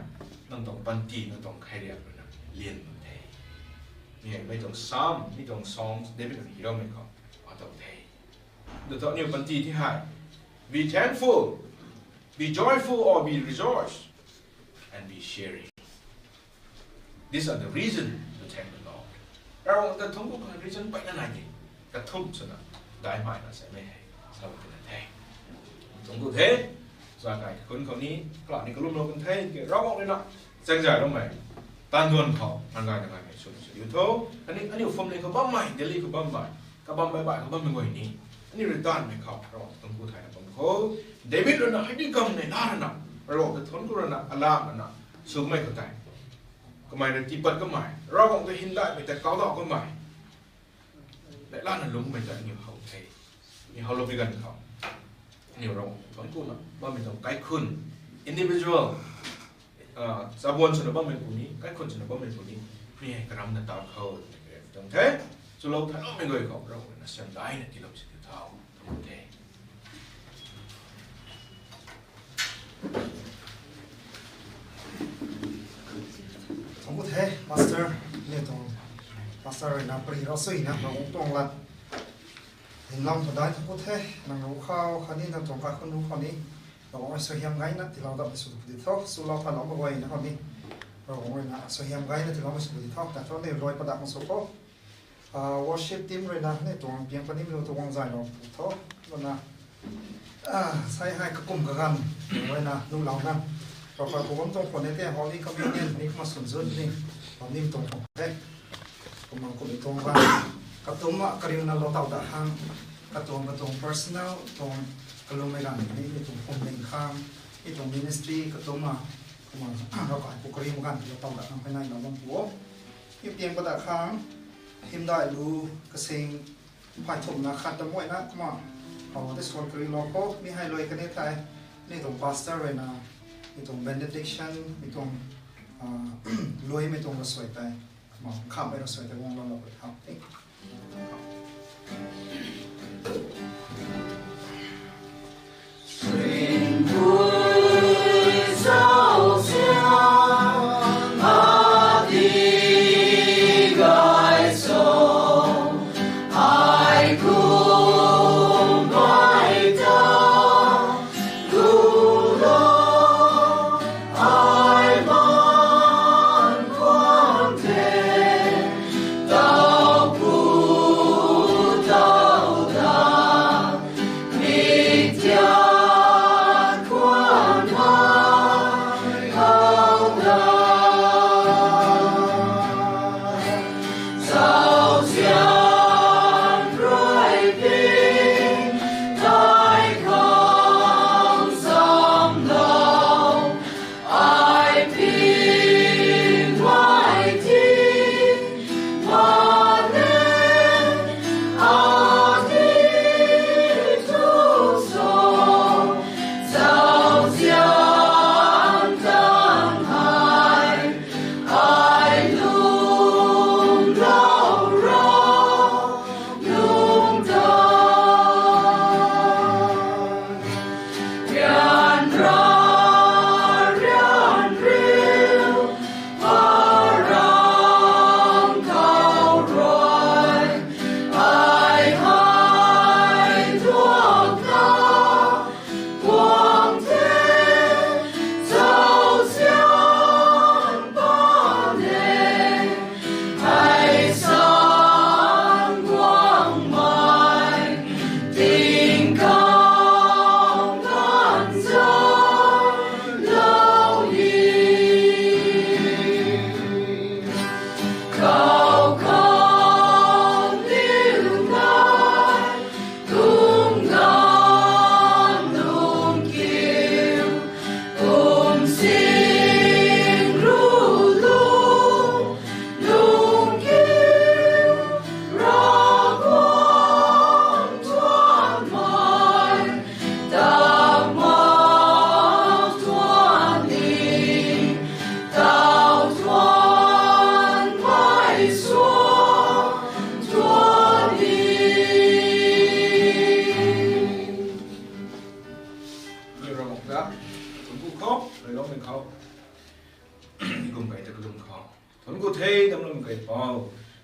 nang tuang panty, nang tuang khairiak ruina lian bam the. Mi hei mei tuang Psalm, mi tuang songs, David rui hyloumei khou atow the. Tw thu aniu panty ti hei, be thankful, be joyful or be rejoice, and be sharing. These are the reason to thank the Lord. Ravguangc ta thungc ku khang reason mpeyna nai de. Kathumh swna, daihmei na samei hei sa tina the. Thungc ku the, sa kai kaikhunc khou ni, kala ni kalumlou kan the, ke Ravguangc ruina chaengzayloumei, tanduan khou nang gay nang gaymei sw sw diu tho. Khatni aniu phuamling khou bammei, Delhi khou bammei, kabam baih baih khou bammei guay ni, aniu rui tanmei khou Ravguangc ta thungc ku thayna bam kho. David ruina hei di kam neihla rana, Ravguangc ta thungc ku rana, alam rana swmei khou tei, kamei rui tiipat kamei, Ravguangc ta hymdaihmei ta kau dauh kamei, neihlana lungmei ta aniu how the. Ni howlou pi ganv khou, aniu Ravguangc ta thungc kuna bammei tuang kaikhunc, individual, chabuan swna bammei puni, kaikhunc swna bammei puni, mi hei karamna taw khou tuang the. Chulou thaloumei guay khou Ravguangc ruina siamdaina tiilou si tu thau the. Thungc ku the, Pastor, ni tuang, Pastor ruina pary rau suina Ravguangc tuang lat hymlam khou dai thungc ku the. Nang ruc khou khatni nang tuang kaikhunc ruc khou ni Ravguangc rui suaihiam gayna tiilou dat sw di tho, swlou phalou mak guayna khou ni Ravguangc ruina suaihiam gayna tiiloumei sw di tho. Ta thu ni luai padak mak sw kho. Worship team ruina ni tuang piang panimei tu guang zaylou pu tho. Lana, sai hei kakum kaganv ruina nuhlou na, Ravkai pu bam tuang khwan e the, Holy Communion ni kumna swn zun ni bam ni tuang khwan the. Kumna kum tuang ganv, katumna kariuna lou taw dat khang, katuang katuang personal tuang kalummei ganv ni, ni tuang phuamling khang, ni tuang ministry katumna, kumna Ravkai pu kariu ganv lou taw dat khang phay nailou bam pu o. Ni piang padak khang, hymdaih lu kasing phay thumhna khat ta muayna kumna how tei suan kariulou kho. Mi hei luai kan e thei, ni tuang pastor ruina, mi tuang benediction, mi tuang luaimei tuang rasuai tei, kumna khamhmei rasuai tei guang lou lou pui how the.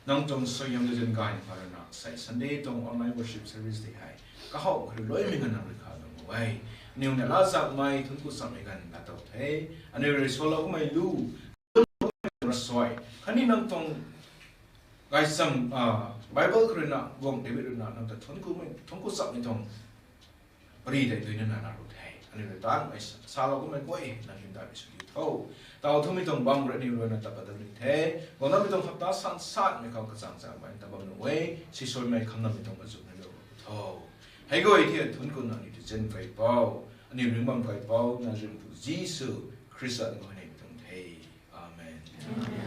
Nang tuang suaihiam ta zan gay ni pha rui na sei Sunday tuang online worship service tei hei kahaw kha rui luaimei ganv nang rui kha dam e. Aniw na laa zakmei thuanc ku chammei ganv na tow the. Aniw rui salou kummei lu, rasuai khatni nang tuang gaychamv, Bible kha rui na guang David rui na nang ta thuanc ku, thuanc ku chammei tuang pary tei dui na na na ru the. Aniw rui tanmei salou kummei guay nang hymdaihmei sw diu tho. Taw thumei tuang bam rui aniw rui na ta pat dat ni the. Guangnammei tuang hapta san sanmei khou kachang changmei ta bam nu e. Sisuaimei khangnammei tuang azuh na lou tho. Hei guay thei thuanc ku na aniw ta zan kaipouc, aniw ringh bam kaipouc na Ringhpouc Jisu Khrista nunc khou nei tuang the. Amen.